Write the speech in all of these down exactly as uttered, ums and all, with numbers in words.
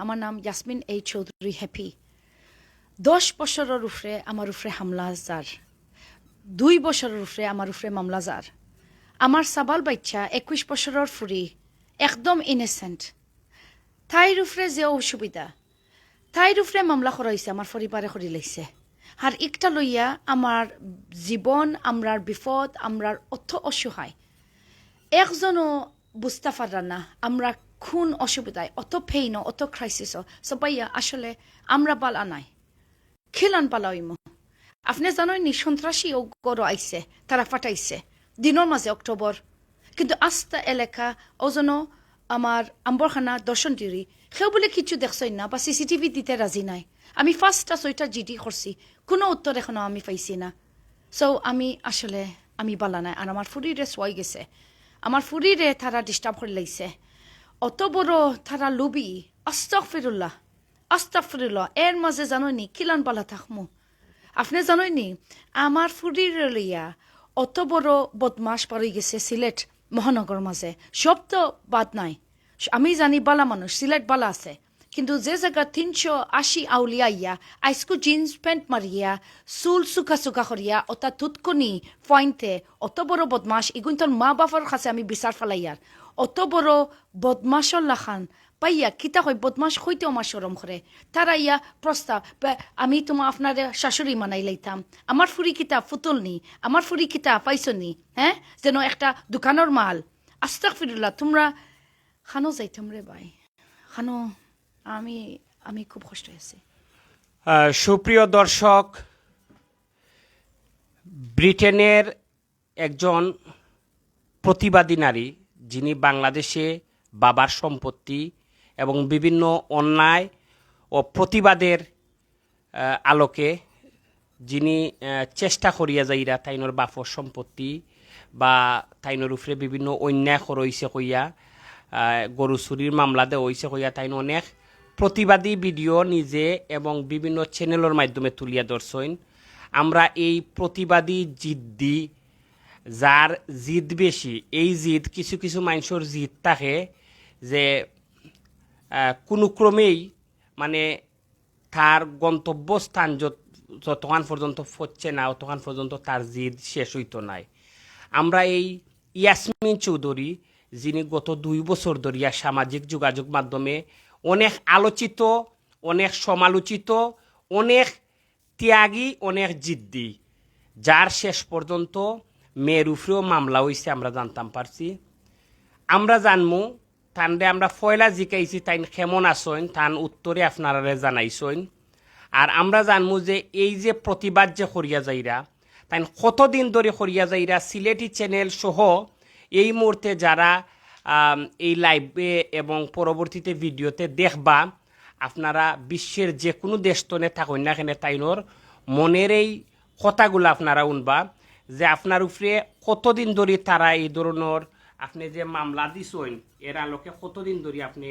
আমার নাম ইয়াসমিন এ চৌধুরী হ্যাপি। দশ বছরর উপরে আমার উপরে হামলা যার, দুই বছরর উপরে আমার উপরে মামলা যার। আমার সাবাল বাইচ্চা একুশ বছরর ফুরি, একদম ইনোসেন্ট, তাইর উপরে যে অসুবিধা, তাইর উপরে মামলা করা অইছে, আমার পরিবারে করি লাইছে। আর ইকটা লইয়া আমার জীবন, আমরার বিপদ, আমরার অত অসহায়, একজনও বুঝতা পাররা না আমরা কোন অসুবিধায়, অত পেইন, অত ক্রাইসিস। সবাইয়া আসলে আমরা বালা নাই, খিলান বালা অইমু? আপনে জানইন নি সন্ত্রাসী অউ ঘরো আইছে, তারা ফাটাইছে দিনর মাঝে অক্টোবর, কিন্তু আস্তা এলাকা ওজনও আমার আম্বরখানা দর্শন ডিউরি, কেউ বুলে কিচ্ছু দেখছইন না বা সিসিটিভি দিতে রাজি নাই। আমি পাঁচটা ছয়টা জিডি করছি, কোনো উত্তর এখনো আমি পাইছি না। সো আমি আসলে, আমি বালা নাই। আর আমার ফুরিরে সোয়াই গেছে, আমার ফুরিরে তারা ডিস্টার্ব করি লাইছে। অত বড় তারা লুবি, আস্তাগফিরুল্লাহ, আস্তাগফিরুল্লাহ। এর মাঝে জানইন নি কিলান বালা থাকমু? আপনে জানইন নি আমার ফুরিরে লইয়া অত বড় বদমাশ বার অই গেছে সিলেট মহানগর মাঝে। সব তো বাদ নাই, আমি জানি বালা মানুষ, সিলেট বালা আছে, কিন্তু যে জাগা তিনশো আশি আউলিয়া আইয়া, আইজকু জিন্স প্যান্ট মারিয়া, চুল চুকা চুকা করিয়া, অতা তুতকনি পয়েন্টে, অত বড় বদমাশ, ইগুইন্তর মা বাপর কাছে আমি বিচার ফালাইয়ার। অত বড় বদমাশর লাখান পাইয়া, কিতা কই, বদমাশ কইতেও আমার শরম করে। তারা ইয়া প্রস্তাব, বা আমি তোমা আপনারে শাশুড়ি মানাই লাইতাম, আমার ফুরি কিতা ফুতুল নি, আমার ফুরি কিতা পাইছো নি, হ্যাঁ, যেন একটা দোকানর মাল। আস্তাগফিরুল্লাহ, তোমরা খানো যাইতাম রে ভাই, খানো, আমি, আমি খুব কষ্ট আছি। আহ, সুপ্রিয় দর্শক, ব্রিটেনের একজন প্রতিবাদী নারী, যিনি বাংলাদেশে বাবার সম্পত্তি এবং বিভিন্ন অন্যায় ও প্রতিবাদের আহ, আলোকে, যিনি আহ, চেষ্টা করিয়া যাইরা তাইনর বাপর সম্পত্তি বা তাইনর উপরে বিভিন্ন অন্যায় করা অইছে কইয়া, আহ, গরু চুরির মামলা দেওয়া অইছে কইয়া তাইন অনেক প্রতিবাদী ভিডিও নিজে এবং বিভিন্ন চ্যানেলর মাধ্যমে তুলিয়া ধরছইন। আমরা এই প্রতিবাদী জিদ্দি, যার জিদ বেশি, এই জিদ, কিছু কিছু মানষর জিদ থাকে যে আহ, কোনো ক্রমেই, মানে, তার গন্তব্যস্থান যত-, যতক্ষণ পর্যন্ত পৌঁছে না, অতক্ষণ পর্যন্ত তার জিদ শেষ অইতো নায়। আমরা এই ইয়াসমিন চৌধুরী, যিনি গত দুই বছর ধরিয়া সামাজিক যোগাযোগ মাধ্যমে অনেক আলোচিত, অনেক সমালোচিত, অনেক ত্যাগী, অনেক জিদ্দি, যার শেষ পর্যন্ত মেয়ের উপরেও মামলা অইছে, আমরা জানতাম পারছি। আমরা জানমু, তানরে আমরা পয়লা জিকাইছি তাইন কেমন আছইন, তান উত্তরে আপনারারে জানাইছইন। আর আমরা জানমু যে এই যে প্রতিবাদ যে করিয়া যাইরা, তাইন কতদিন ধরি করিয়া যাইরা, সিলেটি চ্যানেল সহ এই মুহূর্তে যারা, আম, এই লাইভে এবং পরবর্তীতে ভিডিওতে দেখবা, আপনারা বিশ্বের যে কোনো দেশ তনে থাকইন না কেনে, তাইনর মনের এই কথাগুলা আপনারা উনবা যে আপনার উপরে কতদিন ধরি তারা এই ধরনর, আপনে যে মামলা দিছইন, এর আলোকে কতদিন ধরি আপনে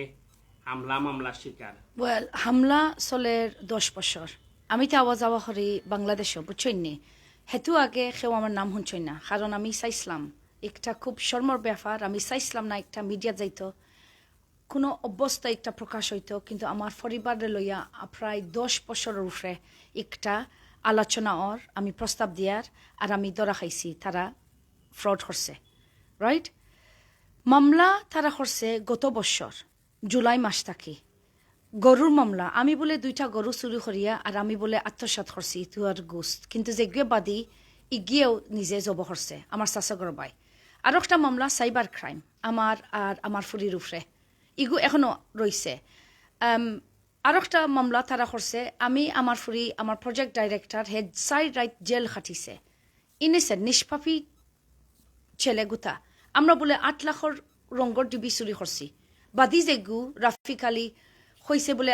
হামলা মামলার শিকার? ওয়েল, হামলা চলের দশ বছর। আমি তো আওয়া যাওয়া করি বাংলাদেশো, বুঝছইন নি? হেতু আগে কেউ আমার নাম হুনছইন না, কারণ আমি চাইছলাম, একটা খুব শরমর ব্যাপার, আমি চাইছলাম না একটা মিডিয়াত যাইতো, কোনো অবস্থায় একটা প্রকাশ অইতো, কিন্তু আমার পরিবাররে লইয়া, আ, প্রায় দশ বছরর উপরে একটা আলোচনা অর, আমি প্রস্তাব দিয়ার, আর আমি ধরা খাইছি, তারা ফ্রড করছে, রাইট? মামলা তারা করছে গত বছর জুলাই মাস থাকি, গরুর মামলা। আমি বুলে দুইটা গরু চুরি করিয়া আর আমি বুলে আত্মসাৎ করছি তুয়ার গোস্ত, কিন্তু যেগুয়ে বাদী ইগিয়েও নিজে জব করছে আমার চাচাগর ভাই। আর একটা মামলা সাইবার ক্রাইম আমার আর আমার ফুরির উপরে, ইগু এখনো রইছে। আম, আর একটা মামলা তারা করছে, আমি, আমার ফুরি, আমার প্রজেক্ট ডাইরেক্টর, হে চাইর রাইত জেল খাটিছে, ইনোসেন্ট, নিষ্পাপী ছেলে গুতা। আমরা বুলে আট লাখর রঙ্গর ডিবি চুরি করছি। বাদী যেগু রাফিক আলী কইছে বুলে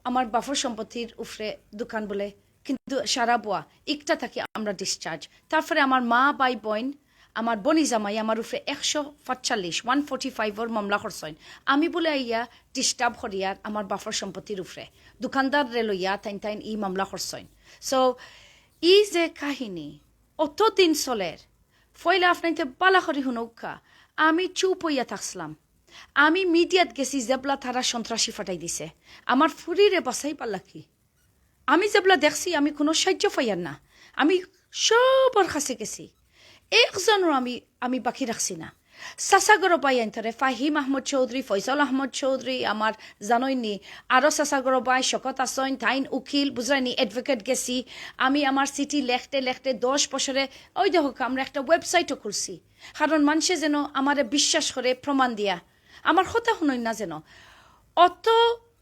আমার বাপর সম্পত্তির উপরে দোকান বুলে, কিন্তু সারা বুয়া, একটা থাকি আমরা ডিসচার্জ। তারপরে আমার মা, ভাই, বইন, আমার বনি জামাই আমার উপরে একশো পাঁচচল্লিশ, ওয়ান ফোর্টি ফাইভর মামলা করছইন। আমি বুলে আইয়া ডিস্টার্ব করিয়ার আমার বাপর সম্পত্তির উপরে, দোকানদাররে লইয়া তাইন তাইন ই মামলা করছইন। সো ই যে কাহিনী অতদিন চলের, পয়লা আপনাইতে বালা করি হুনউক্কা, আমি চুপ অইয়া থাকছলাম। আমি মিডিয়াত গেছি যেবলা তারা সন্ত্রাসী ফাটাই দিছে, আমার ফুরিরে বাঁচাইবার লাগি। আমি যেবলা দেখছি, আমি কুনু সাহায্য পাইয়ার না। আমি সবর কাছে গেছি, একজনও আমি, আমি বাকি রাখছি না। চাচাগরর ভাইয়াইন্তরে, ফাহিম আহমদ চৌধুরী, ফয়সল আহমদ চৌধুরী, আমার জানইননি, আরো চাচাগরর ভাই শকত আছইন, তাইন উকিল, বুঝরায়নি, অ্যাডভোকেট গেছি। আমি আমার চিঠি লেখতে লেখতে দশ বছরে, ওই দেখউক্কা, আমরা একটা ওয়েবসাইটও খুলছি, কারণ মানষে যেন আমারে বিশ্বাস করে প্রমাণ দিয়া। আমার কথা হুনইন না যেন। অত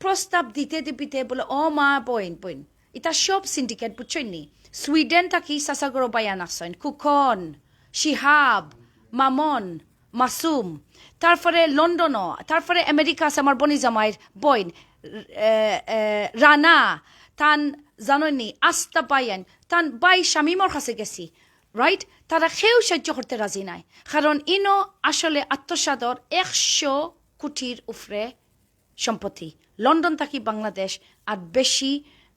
প্রস্তাব দিতে দিতে বলে, "ও মা, বইন, বইন, ইতা সব সিন্ডিকেট, বুঝছইননি?" সুইডেন থাকি চাচাগরর ভাইয়াইন আছইন, খুকন, শিহাব, মামন, মাসুম, তারপরে লন্ডনও, তারপরে আমেরিকা আছে আমার বনি জামাইর বইন, এ, এ, রানা, তান জানইননি, আস্তা ভাইয়াইন, তান ভাই শামিমর কাছে গেছি, রাইট? তারা কেউ সাহায্য করতে রাজি নায়, কারণ ইনো আসলে আত্মসাদর একশো কোটির উপরে সম্পত্তি। লন্ডন থাকি বাংলাদেশ, আর বেশি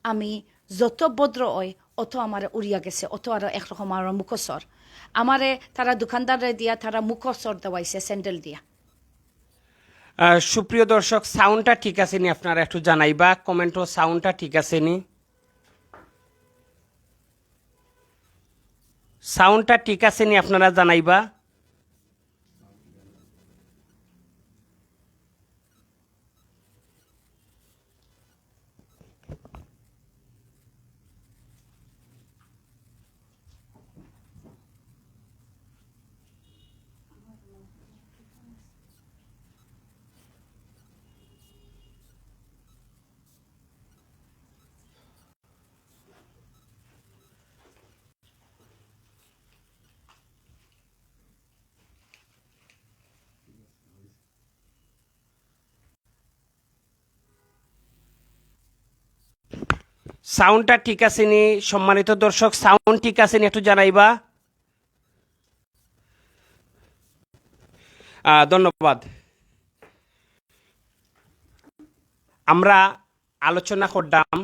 আমি যত ভদ্র অই, অত আমারে উড়িয়া গেছে, অত আরো একরকম আরো মুখসর। আমারে তারা দোকানদাররে দিয়া তারা মুখসর দেওয়াইছে, স্যান্ডেল দিয়া। আহ, সুপ্রিয় দর্শক, সাউন্ডটা ঠিক আছে নি? আপনারা একটু জানাইবা কমেন্টও, সাউন্ডটা ঠিক আছে নি? সাউন্ডটা ঠিক আছে নি? আপনারা জানাইবা। সাউন্ডটা ঠিক আছে নি? সম্মানিত দর্শক, সাউন্ড ঠিক আছে নি? একটু জানাইবা। আহ, ধন্যবাদ। আমরা আলোচনা করলাম,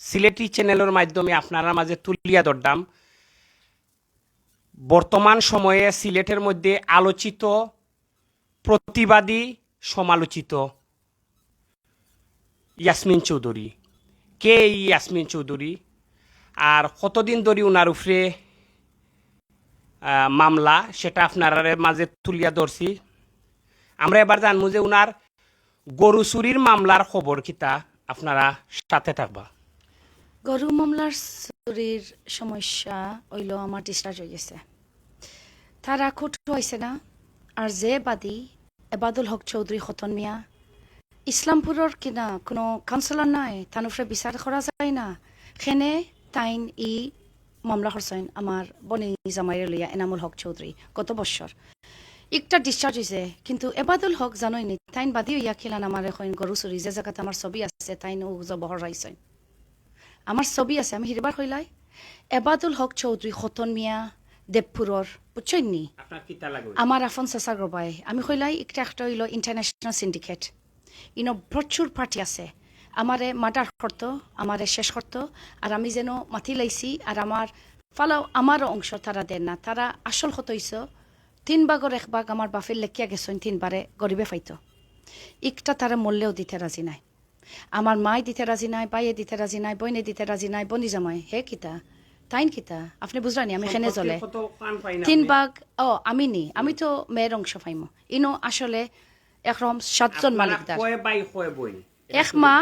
সিলেটি চ্যানেলর মাধ্যমে আপনারার মাঝে তুলিয়া ধরলাম বর্তমান সময়ে সিলেটের মধ্যে আলোচিত, প্রতিবাদী, সমালোচিত ইয়াসমিন চৌধুরী। কে এই ইয়াসমিন চৌধুরী, আর কতদিন ধরি উনার উপরে, আহ, মামলা, সেটা আপনারার মাঝে তুলিয়া ধরছি। আমরা এবার জানবো যে উনার গরু চুরির মামলার খবর কিতা, আপনারা সাথে থাকবা। গরু মামলার চুরির সমস্যা অইলো আমার ডিসচার্জ অই গেছে, তারা কোর্টও আইছে না। আর যে বাদী এবাদুল হক চৌধুরী খতন মিয়া, ইসলামপুরর কিনা কুনু কাউন্সিলর নায়, তান উপরে বিচার করা যায় না, কেনে তাইন ই মামলা করছইন আমার বনি জামাইরে লইয়া এনামুল হক চৌধুরী গত বছর। একটা ডিসচার্জ অইছে, কিন্তু এবাদুল হক জানইননি, তাইন বাদী অইয়া কিলান আমারে কইন গরু চুরি, যে জাগাত আমার ছবি আছে, তাইন ও জবহর রাইছইন। আমার ছবি আছে, আমি হিরবার কইলাই, এবাদুল হক চৌধুরী খতন মিয়া দেবপুরর, বুঝছইননি? আপনার কিতা লাগে? আমার আফন চাচার গবাই। আমি কইলাই, একটা একটা অইলো ইন্টারন্যাশনাল সিন্ডিকেট, ইনো প্রচুর পার্টি আছে, আমারে মার্ডার করতো, আমারে শেষ করতো, আর আমি যেন মাতি লাইছি, আর আমার ফালাও আমারও অংশ তারা দেন না। তারা আসল কথা অইছে, তিন ভাগর এক ভাগ আমার বাপে লেখিয়া গেছইন তিনবারে গরিবে পাইতো। একটা তারা মরলেও দিতে রাজি নায়, আমার মায় দিতে রাজি নায়, ভাইয়ে দিতে রাজি নায়, বইনে দিতে রাজি নায়, বনি জামাই, হে কিতা, তাইন কিতা, আপনে বুঝরানি, আমি কেনে সম্পত্তির জ্বলে। কত কান পাই না তিন আপনি? ভাগ, ও, আমি নি, আমি তো মেয়ের অংশ পাইমু। ইনো আসলে একরকম সাতজন আপনারা মালিকদার। কয় ভাই, কয় বইন? এক মা,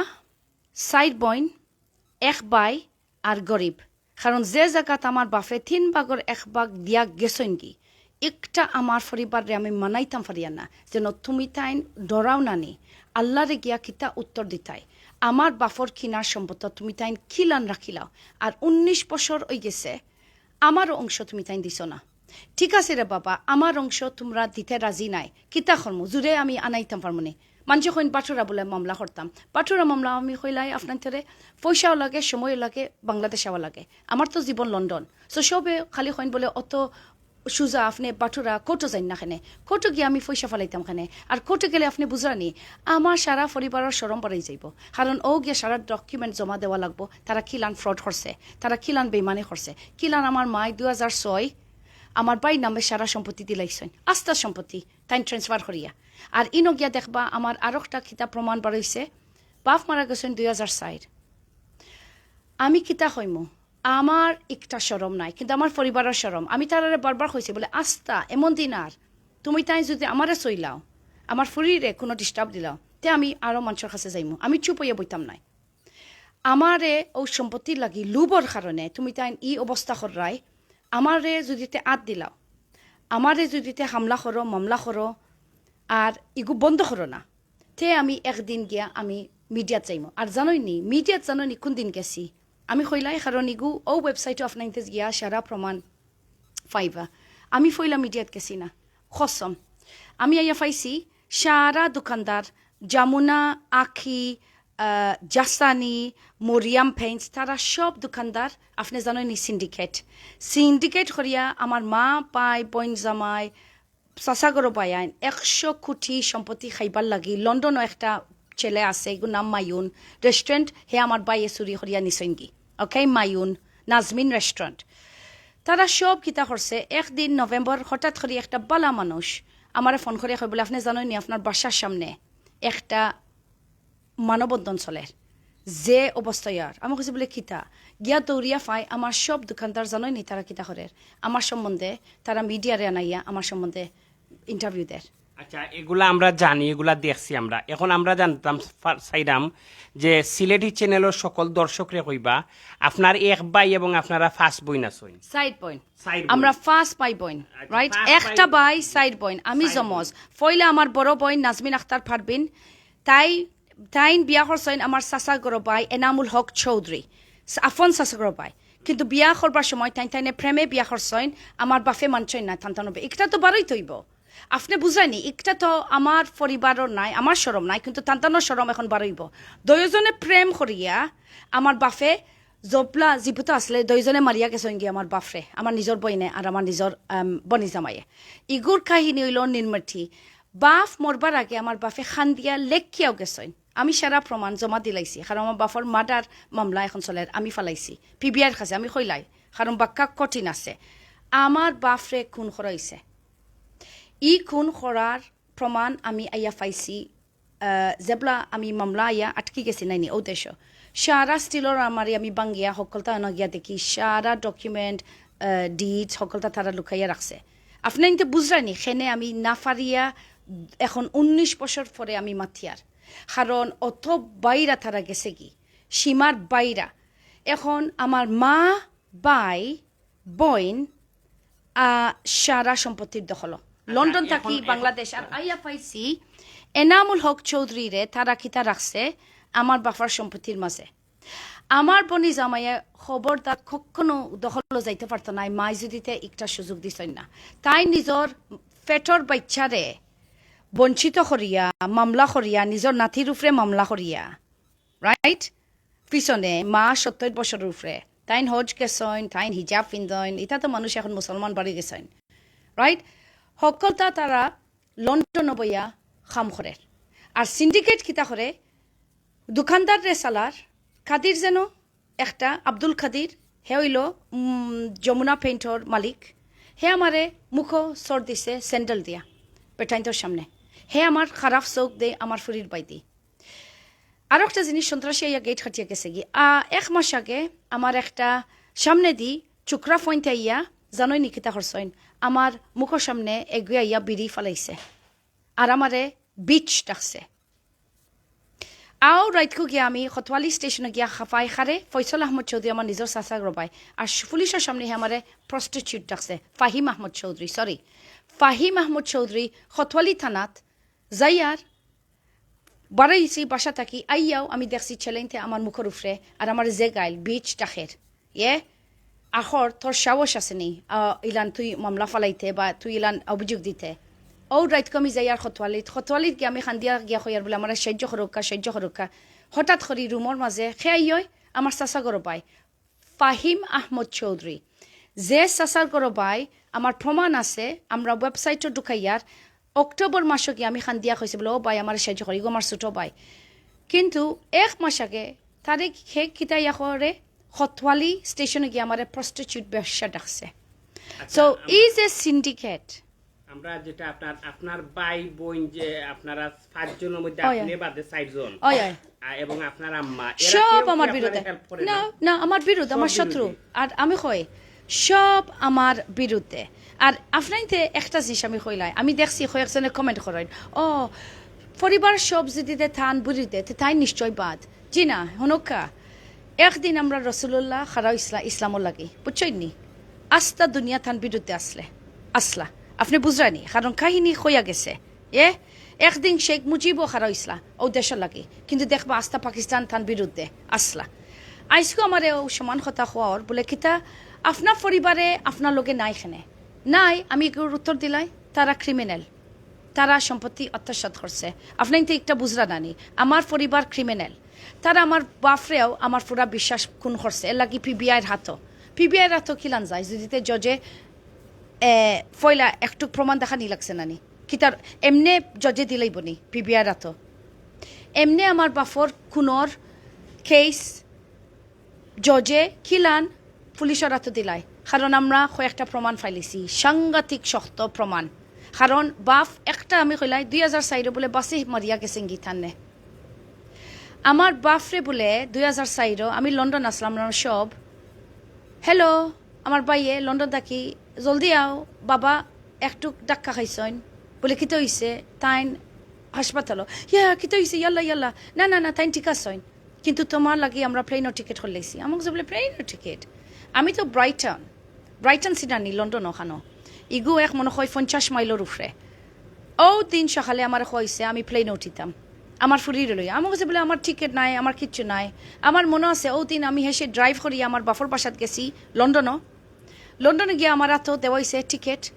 চাইর বইন, এক ভাই আর গরিব। কারণ যে জাগাত আমার বাপে তিন ভাগর এক ভাগ দিয়া গেছইনগি, একটা আমার পরিবাররে আমি মানাইতাম পারিয়ার না, যেন তুমি তাইন ডরাও না নি, আল্লারে গিয়া কিতা উত্তর দিতায়। আমার বাপর কিনার সম্পত্তি তুমি তাইন কিলান রাখিলাও, আর উনিশ বছর অই গেছে, আমারও অংশ তুমি তাইন দিছো না। ঠিক আছে রে বাবা, আমার অংশ তুমরা দিতে রাজি নায়, কিতা করমু? জুরে আমি আনাইতাম পারমু নি। মানষে কইন বাটুরা বুলে মামলা করতাম, বাটুরা মামলা আমি কইলাই আপনাইন্তরে পয়সাও লাগে, সময়ও লাগে, বাংলাদেশ আওয়া লাগে। আমার তো জীবন লন্ডন। So সবে খালি কইন বুলে অত সুজা আপনে বাটুরা কোর্টো যাইন না কেনে, কোর্টো গিয়া আমি পয়সা ফালাইতাম কেনে, আর কোর্টো গেলে আপনে বুঝরানি আমার সারা পরিবারর শরম বাড়াই যাইবো, কারণ ও গিয়া সারা ডকুমেন্ট জমা দেওয়া লাগবো, তারা কিলান ফ্রড করছে, তারা কিলান বেইমানি করছে, কিলান আমার মায় দুই হাজার ছয় আমার ভাইর নামে সারা সম্পত্তি দিলাইছইন, আস্তা সম্পত্তি তাইন ট্রান্সফার করিয়া। আর ইনো গিয়া দেখবা, আমার আরোকটা কিতা প্রমাণ বারইছে, বাফ মারা গেছইন দুই হাজার চাইর। আমি কিতা কইমু, আমার একটা শরম নাই, কিন্তু আমার পরিবারর শরম। আমি তারারে বারবার কইছি বুলে, আস্তা এমন দিন আর তুমি তাইন যুদি আমারে চইলাও, আমার ফুরিরে কুনু ডিস্টার্ব দিলাও, তে আমি আরো মানষর কাছে যাইমু, আমি চুপ অইয়া বইতাম নায়। আমারে অউ সম্পত্তির লাগি লুভর কারণে তুমি তাইন ই অবস্থা কররায়, আমারে যুদি তে আত দিলাও, আমারে যুদি তে হামলা করো, মামলা করো, আর ইগু বন্ধ করো না, তে আমি একদিন গিয়া আমি মিডিয়াত যাইমু। আর জানইননি, মিডিয়াত জানইননি কুনদিন গেছি? আমি কইলাই, কারণ ইগু অউ ওয়েবসাইটো আপনাইন্তে গিয়া সারা প্রমাণ পাইবা। আমি পয়লা মিডিয়াত গেছি না, কসম। আমি আইয়া পাইছি সারা দোকানদার, যমুনা, আখি, আহ, জাসানি, মরিয়াম পেইন্টস, তারা সব দোকানদার, আপনে জানইননি, সিন্ডিকেট। সিন্ডিকেট করিয়া আমার মা, ভাই, বইন, জামাই, চাচা ঘরো ভাইয়াইন একশো কোটি সম্পত্তি খাইবার লাগি লন্ডনো একটা ছেলে আছে, ইগুর নাম মায়ুন, রেস্টুরেন্ট হে আমার ভাইয়ে চুরি করিয়া নিছইনগি। ওকে, মায়ুন, নাজমিন রেস্টুরেন্ট। তারা সব কিতা করছে, একদিন নভেম্বর হঠাৎ করি একটা বালা মানুষ আমারে ফোন করিয়া কয় বুলে, আপনে জানইননি আপনার বাসার সামনে একটা মানববন্ধন চলের, যে অবস্থা ইয়ার। আমি কইছি বুলে, কিতা? গিয়া দৌড়িয়া পাই আমার সব দোকানদার, জানইননি তারা কিতা করের, আমার সম্বন্ধে, তারা মিডিয়ারে আনাইয়া আমার সম্বন্ধে ইন্টারভিউ দের। আচ্ছা, এগুলা আমরা জানি, এগুলা দেখছি আমরা। এখন আমরা জানতাম ফা-, চাইরাম যে সিলেটি চ্যানেলর সকল দর্শকরে কইবা, আপনার এক ভাই এবং আপনারা পাঁচ বইন আছইন। চাইর বইন। চাইর বইন। আমরা পাঁচ ভাই বইন, আচ্ছা, রাইট? পাঁচ একটা ভাই। ভাই, চাইর বইন। আমি চাইর জমজ। বইন। পয়লা আমার বড় বইন নাজমিন আক্তার পারভিন, তাই, তাইন বিয়া করছইন আমার চাচা ঘরো ভাই এনামুল হক চৌধুরী, আফন চাচা ঘরো ভাই। কিন্তু বিয়া করবার সময় তাইন তাইনে প্রেমে বিয়া করছইন, আমার বাফে মানছইন না, তান্তানবে। একটা তো বারইতো অইবো। আপনে বুঝইননি, একটা তো আমার পরিবারর নাই, আমার শরম নাই, কিন্তু তান্তানর শরম এখন বারইবো। দুইওজনে প্রেম করিয়া আমার বাফে জবলা জিপুতা আছলে, দুইওজনে মারিয়া গেছইনগি আমার বাফরে, আমার নিজর বইনে আর আমার নিজর, আম, বনি জামাইয়ে। ইগুর কাহিনী অইলো নির্মঠি। বাফ মরবার আগে আমার বাফে কান্দিয়া লেখিয়াও গেছইন। আমি সারা প্রমাণ জমা দিলাইছি, কারণ আমার বাফর মার্ডার মামলা এখন চলের, আমি ফালাইছি পিবিআইর কাছে, আমি কইলাই, কারণ বাক্কা কঠিন আছে। আমার বাফরে খুন করা অইছে। ই খুন করার প্রমাণ আমি আইয়া পাইছি, আহ, যেবলা আমি মামলা আইয়া আটকি গেছি নাইনি, অউ দেশো। সারা স্টিলর আলমারি আমি ভাঙ্গিয়া হকলতা অনো গিয়া দেখি, সারা ডকুমেন্ট, আহ, ডিডস হকলতা তারা লুকাইয়া রাখছে। আপনাইন্তে বুঝরানি, কেনে আমি না ফারিয়া এখন উনিশ বছর পরে আমি মাতিয়ার। কারণ অত বাইরা তারা গেছেগি, সীমার বাইরা। এখন আমার মা, ভাই, বইন, আহ, সারা সম্পত্তির দখলো। আচ্ছা, লন্ডন এখন, থাকি এখন বাংলাদেশ। আর আইয়া পাইছি এনামুল হক চৌধুরীরে তারা কিতা রাখছে আমার বাফর সম্পত্তির মাঝে। আমার বনি জামাইয়ে খবরদার কখনো দখলো যাইতে পারতো নায়, মাই যুদি তে একটা সুযোগ দিছইন না। তাই নিজর পেটর বাচ্চারে বঞ্চিত করিয়া, মামলা করিয়া, নিজর নাতির উপরে মামলা করিয়া, রাইট? পিছনে মা সত্তর বছরর উপরে, তাইন হজ গেছইন, তাইন হিজাব পিন্দইন, ইতা তো মানুষ এখন মুসলমান বাড়ি গেছইন, রাইট? হকলতা তারা লন্ডনো বইয়া কাম করের। আর সিন্ডিকেট কিতা করে? দোকানদাররে চালার, কাদির যেন একটা আব্দুল কাদির, হে অইলো, উম, যমুনা পেইন্টর মালিক। হে আমারে মুখো চড় দিছে স্যান্ডেল দিয়া, বেটাইন্তর সামনে। হে আমার খারাপ চউখ দে আমার ফুরির বায়দি। আরো একটা জিনিস, সন্ত্রাসী আইয়া গেট কাটিয়া গেছেগি। আ, এক মাস আগে আমার একটা সামনেদি চুকরা ফইন্তে আইয়া, জানইননি কিতা করছইন, আমার মুখর সামনে এগুয়ে আইয়া বিড়ি ফালাইছে, আর আমারে বিচ ডাকছে। আও রাইতকু গিয়া আমি কোতোয়ালি স্টেশনো গিয়া হাফাই খারে, ফয়সল আহমদ চৌধুরী আমার নিজর চাচার ঘরো ভাই, আর পুলিশর সামনে হে আমারে প্রস্টিটিউট ডাকছে, ফাহিম আহমদ চৌধুরী, সরি, ফাহিম আহমদ চৌধুরী কোতোয়ালি থানাত যাইয়ার বারইছি বাসা থাকি, আইয়াও আমি দেখছি ছেলেইন্তে আমার মুখর উপরে আর আমারে যে গাইল বিচ ডাকের, ইয়ে, আখর তোর সাহস আছে নি? আ, ইলান তুই মামলা ফালাইতে বা তুই ইলান অভিযোগ দিতে। অউ রাইতকু আমি যাইয়ার কোতোয়ালিত, কোতোয়ালিত গিয়া আমি কান্দিয়া গিয়া কইয়ার বুলে, আমারে সাইয্য করউক্কা, সাইয্য করউক্কা। হঠাৎ করি রুমর মাঝে কে আইয়? আমার চাচা ঘরো ভাই, ফাহিম আহমদ চৌধুরী। যে চাচার ঘরো ভাই, আমার প্রমাণ আছে, আমরা ওয়েবসাইটো ঢুকাইয়ার, অক্টোবর মাসো গিয়া আমি কান্দিয়া কইছি বুলে, "ও ভাই, আমারে সাইয্য করো, ইগু আমার ছোট ভাই।" কিন্তু এক মাস আগে তারে হে কিতা ইয়া করে, কোতোয়ালি স্টেশনো গিয়া আমারে প্রস্টিটিউট ব্যবসা ডাকছে। So, is a syndicate. আমরা যেটা আপনার আপনার ভাই বোন যে আপনারা পাঁচজনের মধ্যে ওই, আপনি ওই। বাদে চারজন, ওই, ওই। আ, এবং আপনার আম্মা, এরা সব কেউ কি আমার আপনার বিরুদ্ধে। help করে না না? না, আমার বিরুদ্ধে, সব আমার শত্রু। বিরুদ্ধে। আর আমি কই, সব আমার বিরুদ্ধে। আর আপনাইতে একটা জিনিস আমি কইলাই, আমি দেখছি কয়েকজনে কমেন্ট করেন, "ও, পরিবার সব যদি দে তান বিরুদ্ধে, তে তাই নিশ্চয় বাদ।" জি না, হুনউক্কা, একদিন আমরা রসুলুল্লাহ খাড়া ইসলা ইসলামর লাগি, বুঝছইন নি? আস্তা দুনিয়া তান বিরুদ্ধে আসলে আসলা। আপনি বুঝরা নি, কারণ কাহিনী কইয়া গেছে। এ একদিন শেখ মুজিবও খাড়া ইসলা ও দেশর লাগি, কিন্তু দেখবা আস্তা পাকিস্তান তান বিরুদ্ধে আসলা। আইজকু আমারে ও সমান কথা কওয়ার বলে কিতা, আপনার পরিবারে আপনার লগে নাই কেনে? নাই, আমি এগুর উত্তর দিলাই, তারা ক্রিমিনাল, তারা সম্পত্তি আত্মসাৎ করছে। আপনাইতে একটা বুঝরা নানি, আমার পরিবার ক্রিমিনাল, তারা আমার বাফরেও আমার পুরা বিশ্বাস খুন করছে, এর লাগি পিবিআইর হাতো। পিবিআইর হাতো কিলান যায় যদি তে জজে এ, পয়লা একটুক প্রমাণ দেখানি লাগছে নানি? কিতার এমনে জজে দিলাইব নি পিবিআইর হাতো? এমনে আমার বাফর খুনর কেস জজে কিলান পুলিশর হাতো দিলাই? কারণ আমরা কয়েকটা প্রমাণ পাইলিছি, সাংঘাতিক শক্ত প্রমাণ। কারণ বাফ একটা আমি কইলাই, দুই হাজার চাইরো বলে বাসে মরিয়া গেছেন গি তানে। আমার বাফরে বলে দুই হাজার চাইরো আমি লন্ডন আসলাম, আমরা সব, "হ্যালো, আমার ভাইয়ে লন্ডন থাকি, জলদি আও, বাবা একটু ধাক্কা খাইছইন।" বলে, "কিতা হইছে?" তাইন হাসপাতালো। "ইয়া, কিতা হইছে? ইয়াল্লা, ইয়াল্লা।" "না না না, তাইন ঠিক আছইন, কিন্তু তোমার লাগি আমরা প্লেনর টিকিট করিলাইছি।" আমাকে যে বলে, "প্লেনর টিকিট?" আমি তো ব্রাইটন, ব্রাইটন চিনরা নি, লন্ডন ওখানো, ইগু এক মনে হয় পঞ্চাশ মাইলর উপরে। ও দিন সকালে আমারে কইছে আমি প্লেনে উঠিতাম আমার ফুরিরে লইয়া। আমার কাছে বলে, "আমার টিকিট নাই, আমার কিচ্ছু নাই।" আমার মনে আছে, ও দিন আমি হেসে ড্রাইভ করি আমার বাফর বাসাত গেছি লন্ডনও। লন্ডনে গিয়া আমার হাতো দেওয়া হইছে টিকিট,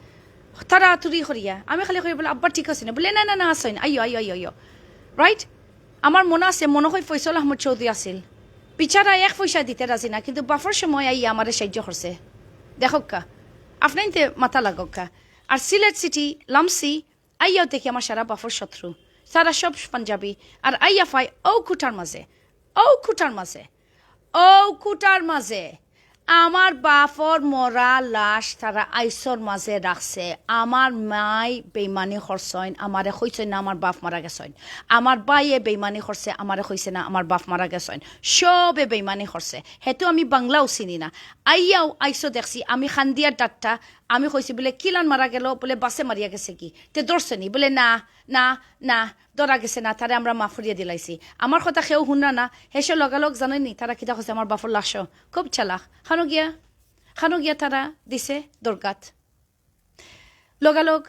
তাড়াতাড়ি করিয়া। আমি খালি কই বলে, "আব্বা ঠিক আছে না?" বলে, "না না না, আসইন, আইও আইও আইও আইও।" রাইট? আমার মনে আছে, মনে হয় ফয়সল আহমদ চৌধুরী আছিল। বিচারা এক পয়সা দিতে রাজি না, কিন্তু বাফর সময় আইয়া আমারে সাহায্য করছে। দেখউক্কা, আপনাইতে মাথা লাগউক্কা। আর সিলেট সিটি লামসি আইয়াও দেখি আমার সারা বাফর শত্রু, সারা সব পাঞ্জাবি। আর আইয়া ফাই ও কুটার মাঝে, ও কুটার মাঝে, ও কুটার মাঝে আমার বাফর মরা লাশ তারা আইসর মাঝে রাখছে। আমার মাই বেইমানি করছইন, আমারে কইছইন না আমার বাফ মারা গেছইন। আমার ভাইয়ে বেইমানি করছে, আমারে কইছে না আমার বাফ মারা গেছইন। সবে বেইমানি করছে, হেতু আমি বাংলাও চিনি না। আইয়াও আইসো দেখছি, আমি খান্দিয়ার ডাট্টা, আমি কইছি বলে, "কিলান মারা গেল?" বলে, "বাসে মারিয়া গেছে কি?" তে ধরছে নি? বলে, "না না না, ধরা গেছে না, তারে আমরা মাফ করিয়া দিলাইছি।" আমার কথা কেউ হুনরা না, হেসে লগালগ জানইন নি তারা কিতা কইছে আমার বাফর লাশও। খুব চালাক। খানো গিয়া, খানো গিয়া তারা দিছে দরগাত। লগালগ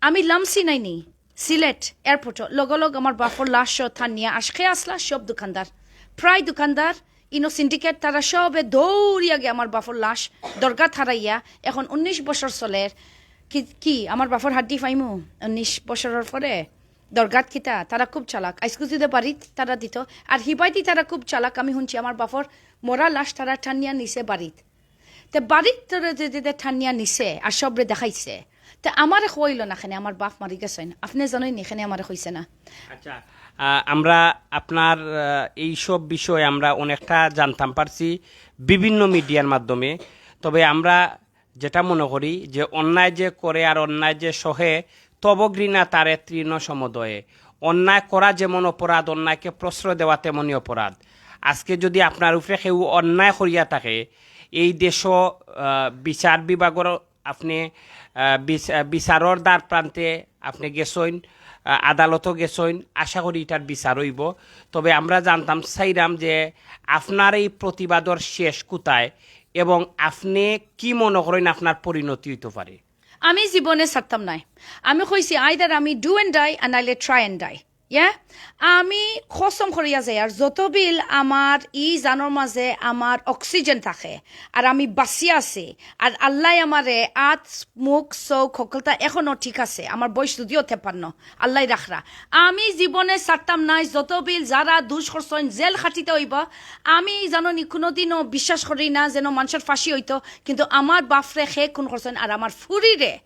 আমি লামছি নাইনি সিলেট এয়ারপোর্টও, লগালগ আমার বাফর লাশও থানিয়া আশকে আসলা সব দোকানদার, প্রায় দোকানদার, ইনো সিন্ডিকেট, তারা সবে দৌড়িয়া গিয়া আমার বাফর লাশ দরগাত হারাইয়া। এখন উনিশ বছর চলের। কি, কি আমার বাফর হাড্ডি ফাইমু উনিশ বছরর পরে? দরগাত কিতা, তারা খুব চালাক। আইসকু যদি বাড়িত তারা দিত, আর হিবাইদি তারা খুব চালাক। আমি শুনছি আমার বাফর মরা লাশ তারা টানিয়া নিছে বাড়িত। তে বাড়িত তোরা যে যে টানিয়া নিছে আর সবরে দেখাইছে, তে আমারে কইল না কেনে আমার বাফ মারি গেছইন? আপনি জানইন নি কেনে আমারে কইছে না? আচ্ছা, আহ, আমরা আপনার, আহ, এই সব বিষয়ে আমরা অনেকটা জানতাম পারছি বিভিন্ন মিডিয়ার মাধ্যমে। তবে আমরা যেটা মনে করি যে অন্যায় যে করে আর অন্যায় যে সহে, তব ঘৃণা তারে তৃণ সমদয়ে। অন্যায় করা যেমন অপরাধ, অন্যায়কে প্রশ্রয় দেওয়া তেমনই অপরাধ। আজকে যদি আপনার উপরে কেউ অন্যায় করিয়া থাকে, এই দেশও, আহ, বিচার বিভাগর আপনি, আহ, বিচ-, আহ, বিচারর দ্বার প্রান্তে আপনি গেছইন, আহ, আদালতও গেছইন, আশা করি এটার বিচার হইব। তবে আমরা জানতাম চাইরাম যে আপনার এই প্রতিবাদর শেষ কোথায় এবং আপনি কি মনে করেন আপনার পরিণতি হইতে পারে? আমি জীবনে ছাড়তাম নাই। আমি কইছি, "Either আমি do and die and নাইলে try and die।" ইয়া, আমি কসম করিয়া যাই, আর যত বিল আমার ই জানর মাঝে আমার অক্সিজেন থাকে, আর আমি বাঁচিয়া আছি, আর আল্লায় আমারে আত, মুখ, চোখ, হকলতা এখনো ঠিক আছে, আমার বয়স যদিও তেপ্পান্ন, আল্লায় রাখরা। আমি জীবনে ছাড়তাম নাই, যত বিল যারা দুষ করছইন, জেল খাটিতে হইব। আমি জানো নি, কোনোদিনও বিশ্বাস করি না যেন মানুষের ফাঁসি হইতো, কিন্তু আমার বাফরে খে খুন করছইন, আর আমার ফুরিরে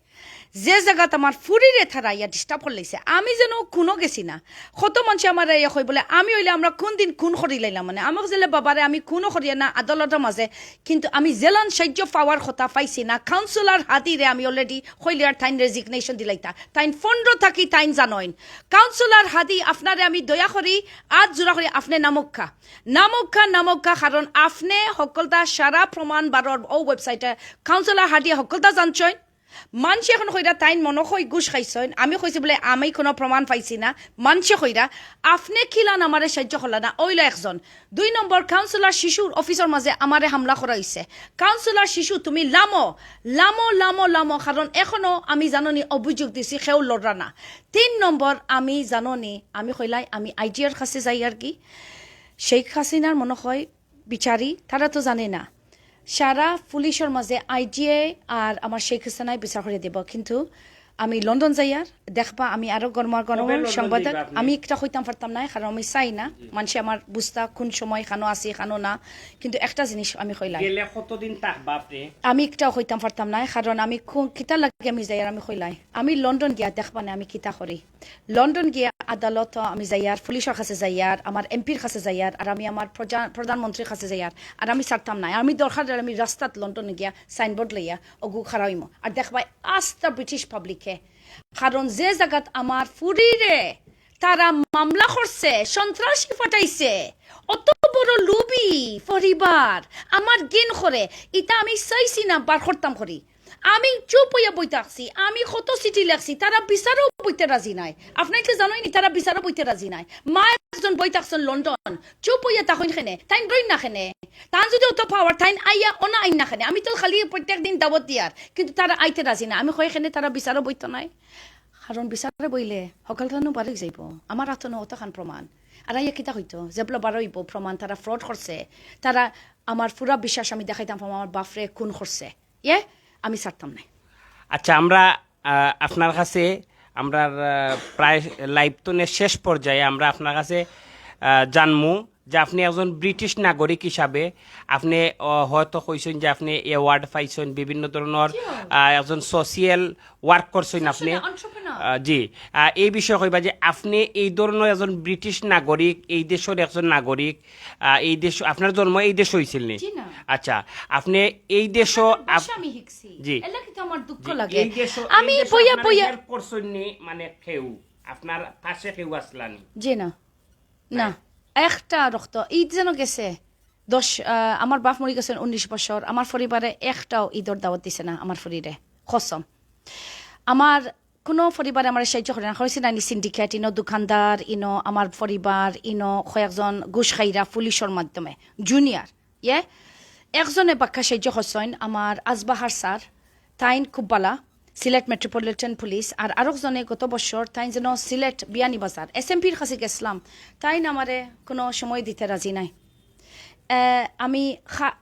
যে জাগাত আমার ফুরিরে তারা ইয়া ডিস্টার্ব করিলাইছে, আমি যেন কুনো গেছি না। কত মানষে আমারে ইয়া কয় বুলে, আমি অইলে আমরা কুনদিন কুন করিলাইলাম, মানে, আমি কইছি বুলে, বাবারে, আমি কুনো করিয়ার না আদালতর মাঝে, কিন্তু আমি যেলান সাইয্য পাওয়ার কথা পাইছি না। কাউন্সিলর হাদিরে আমি already কইলিয়ার, তাইন রেজিগনেশন দিলাইতা, তাইন পনেরো থাকি তাইন জানইন। কাউন্সিলর হাদি, আপনারে আমি দয়া করি, আত জোড়া করি, আপনে নামউক্কা, নামউক্কা, নামউক্কা, কারণ আপনে হক্কলতা সারা প্রমাণ বারর অউ ওয়েবসাইটে কাউন্সিলর হাদিয়ে হক্কলতা জানছইন। মানষে অখন কইরা তাইন মনো কয় ঘুষ খাইছইন, আমি কইছি বুলে আমি কুনো প্রমাণ পাইছি না। মানষে কইরা, আপনে কিলান আমারে সাইয্য করলা না, অইলো একজন। দুই নম্বর, কাউন্সিলর শিশুর অফিসর মাঝে আমারে হামলা করা অইছে। কাউন্সিলর শিশু, তুমি লামো, লামো, লামো, লামো, কারণ এখনো আমি জাননি অভিযোগ দিছি, কেউ লড়রা না। তিন নম্বর, আমি জাননি, আমি কইলাই, আমি আইজির কাছে যাইয়ার কি, শেখ হাসিনার মনো কয় বিচারি, তারা তো জানে না। সারা পুলিশর মাঝে আইজিয়ে আর আমার শেখ হাসিনায় বিচার করি দিব, কিন্তু আমি লন্ডন যাইয়ার, দেখবা আমি আরো গরমার গরম কবে লন্ডন সংবাদ। যাইবা আপনি? আমি একটা কইতাম পারতাম না, কারণ আমি চাই না মানষে আমার বুঝতা কুন সময় কানো আছি, কানো না। কিন্তু একটা জিনিস আমি কইলাই, গেলে কতদিন থাকবা আপনি? আমি একটাও কইতাম পারতাম না, কারণ আমি কু-, কিতা লাগে আমি যাইয়ার, আমি কইলাই, আমি লন্ডন গিয়া দেখবা না আমি কিতা করি। লন্ডন গিয়া আদালত আমি যাইয়ার, পুলিশর কাছে যাইয়ার, আমার এমপির কাছে যাইয়ার, আর আমি আমার প্রজা-, প্রধানমন্ত্রীর কাছে যাইয়ার, আর আমি ছাড়তাম না। আমি দরকার অইলে আমি রাস্তাত লন্ডন গিয়া সাইনবোর্ড লইয়া অগু খাড়া অইমু। আর দেখবায় আস্তা ব্রিটিশ পাবলিকে, কারণ যে জাগাত আমার ফুরিরে তারা মামলা করছে, সন্ত্রাসী পাঠাইছে, অত বড় লুবি পরিবার, আমার ঘিন করে, ইতা আমি চাইছি না বার করতাম করি। আমি চুপ অইয়া বই থাকছি, আমি কত চিঠি লেখছি, তারা বিচারও বইতে রাজি নাই। আপনে কি জানইন নি, তারা বিচারও বইতে রাজি নাই। মা একজন বই থাকছইন লন্ডন, চুপ অইয়া থাকইন কেনে, তাইন রইন না কেনে? তান যদি অত পাওয়ার, তাইন আইয়া অনা আইন না কেনে? আমি তো খালি প্রত্যেক দিন দাওয়াত দিয়ার, কিন্তু তারা আইতে রাজি না। আমি কই কেনে তারা বিচারও বইতো নায়, কারণ বিচারে বইলে হকলখানো বারই যাইব, আমার আতো নু অতখান প্রমাণ। আর আইয়া কিতা কইতো, যেবলা বারইব প্রমাণ, তারা ফ্রড করছে, তারা আমার পুরা বিশ্বাস আমি দেখাইতাম পারমু, আমার বাফরে খুন করছে। ইয়ে, আমি ছাড়তাম না। আচ্ছা, আমরা, আহ, আপনার কাছে, আমরা, আহ, প্রায় লাইভ তো নে শেষ পর্যায়ে, আমরা আপনার কাছে, আহ, জানমু যে আপনি একজন ব্রিটিশ নাগরিক হিসাবে আপনি, আহ, হয়তো কইছেন যে আপনি অ্যাওয়ার্ড পাইছেন, বিভিন্ন ধরনের, জি। আহ, একজন সোশিয়াল ওয়ার্ক করছেন আপনি। Social entrepreneur। আহ, জি। আহ, এই বিষয়ে কইবা যে আপনি এই ধরনের একজন ব্রিটিশ নাগরিক, এই দেশের একজন নাগরিক, আহ, এই দেশ, আপনার জন্ম এই দেশে হইছিল নি? জি না। আচ্ছা, আপনি এই দেশও আমার আপ-, ভাষা আমি শিখছি। জি। এর লাগি তো আমার দুঃখ জি, লাগে। এই দেশও, আমি এই দেশও বইয়া আপনারা বইয়া হেল্প করছেন নি, মানে কেউ, আপনার পাশে কেউ আসলা নি? জি না। না। নাই। একটা রক্ত, ঈদ যেন গেছে। দশ, আহ, আমার বাপ মরি গেছেন উনিশ বছর, আমার পরিবারে একটাও ঈদর দাওয়াত দিছে না আমার ফুরিরে। কসম। আমার কোনো পরিবারে আমার সাহায্য করে না। কইছি না নি, সিন্ডিকেট, ইনো দোকানদার, ইনো আমার পরিবার, ইনো কয়েকজন ঘুষ খাইরা পুলিশর মাধ্যমে, জুনিয়র। ইয়ে, একজনে বাক্কা সাহায্য করছইন আমার আজবাহার স্যার, তাইন খুব বালা, সিলেট মেট্রোপলিটন পুলিশ, আর আরকজনে গত বছর তাইন যেন সিলেট বিয়ানীবাজার এসএমপির কাছে গেছিলাম, তাইন আমারে কোনো সময় দিতে রাজি নাই। এ, আমি খা-,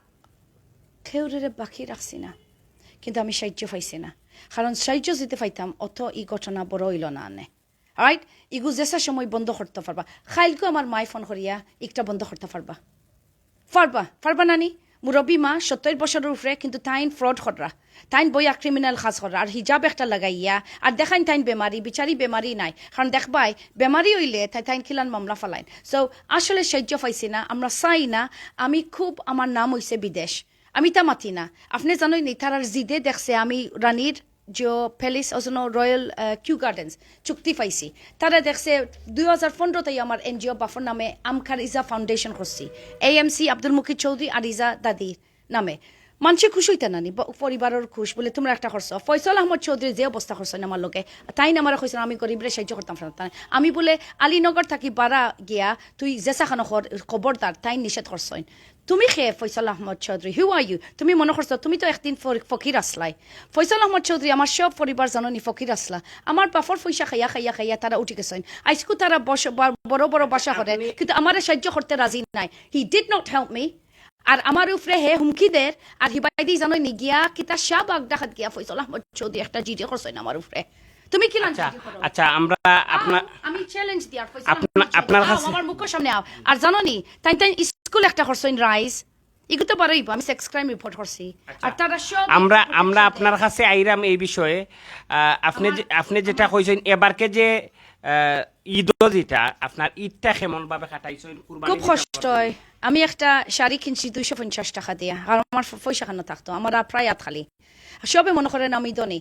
কেউরে বাকি রাখছি না, কিন্তু আমি সাহায্য পাইছি না, কারণ সাহায্য যদি পাইতাম অত ই ঘটনা বড় অইল না আনে। রাইট? ইগু যেসা সময় বন্ধ করতে পারবা। কাইলকু আমার মায় ফোন করিয়া একটা বন্ধ করতে পারবা। পারবা, পারবা না নি? মুরব্বী মা, সত্তর বছরের উপরে, কিন্তু তাইন ফ্রড কররা। তাইন বইয়া ক্রিমিনাল কাজ কররা। আর হিজাব একটা লাগাইয়া, আর দেখাইন তাইন বেমারি, বিচারি বেমারি নাই। কারণ দেখবায়, বেমারি অইলে তাই তাইন কিলান মামলা ফালাইন। So, আসলে সাহায্য পাইছি না, আমরা চাই না। আমি খুব, আমার নাম অইছে বিদেশ। আমি তা মাতি না। আপনে জানইন নি, তারার জিদে দেখছে আমি রানীর যে প্যালেস, ওজন্য রয়্যাল, আহ, কিউ গার্ডেন্স চুক্তি পাইছি। তারা দেখছে দুই হাজার পনেরো তাই আমার এনজিও বাফর নামে আমখার ইজা ফাউন্ডেশন করছি। এএমসি আব্দুল মুকিত চৌধুরী আর ইজা দাদির নামে। মানষে খুশ অইতা না নি, ব-, পরিবারর খুশ, বুলে, "তুমরা একটা করছো।" ফয়সল আহমদ চৌধুরী যে অবস্থা করছইন আমার লগে, তাইন আমারে কইছইন, "আমি গরিবরে সাহায্য করতাম পারতাম না।" আমি বুলে আলীনগর থাকি বারা গিয়া, "তুই যেসা খানো কর, খবরদার," তাইন নিষেধ করছইন। তুমি কে ফয়সল আহমদ চৌধুরী? Who are you? তুমি মনো করছো, তুমি তো একদিন ফর-, ফকির আছলায়। ফয়সল আহমদ চৌধুরী, আমার সব পরিবার জানো নি ফকির আছলা। আমার বাফর পয়সা খাইয়া, খাইয়া, খাইয়া তারা উঠি গেছইন। আইজকু তারা বস-, বা-, বড় বড় বাসা করে, আপনি কিন্তু আমারে সাহায্য করতে রাজি নাই। He did not help me. আর আমার উপরে হে হুমকি দের, আর হিবাইদি জানো নি গিয়া কিতা শাহবাগ ডাকাত গিয়া ফয়সল আহমদ চৌধুরী একটা জিডি করছইন আমার উপরে। তুমি কিলান আচ্ছা, জিডি করো? আচ্ছা, আমরা আও, আপনার, আমি চ্যালেঞ্জ দিয়ার ফয়সল আপনা-, আহমদ চৌধুরী, আপনার আও, কাছে আমার মুখর সামনে আও। আর জানো নি, তাইন তাইন স্কুল একটা করছইন রাইজ, এগুলো তো বারোই আমি সেক্স ক্রাইম রিপোর্ট করছি। আর আচ্ছা। তারা সব আমরা report আমরা করছে। আপনার কাছে আইরাম এই বিষয়ে। আহ, আপনি যে, আপনি যেটা কইছেন, এবারকে যে আহ, ঈদও যেটা, আপনার ঈদটা কেমন ভাবে কাটাইছেন? কুরবানি খুব যেটা কষ্ট হয়। আমি একটা শাড়ি কিনছি দুইশো পঞ্চাশ টাকা দিয়া, আর আমার ফ- পয়সা কেন থাকতো, আমার আর প্রায় আত খালি। সবে মনে করেন আমি ধনী,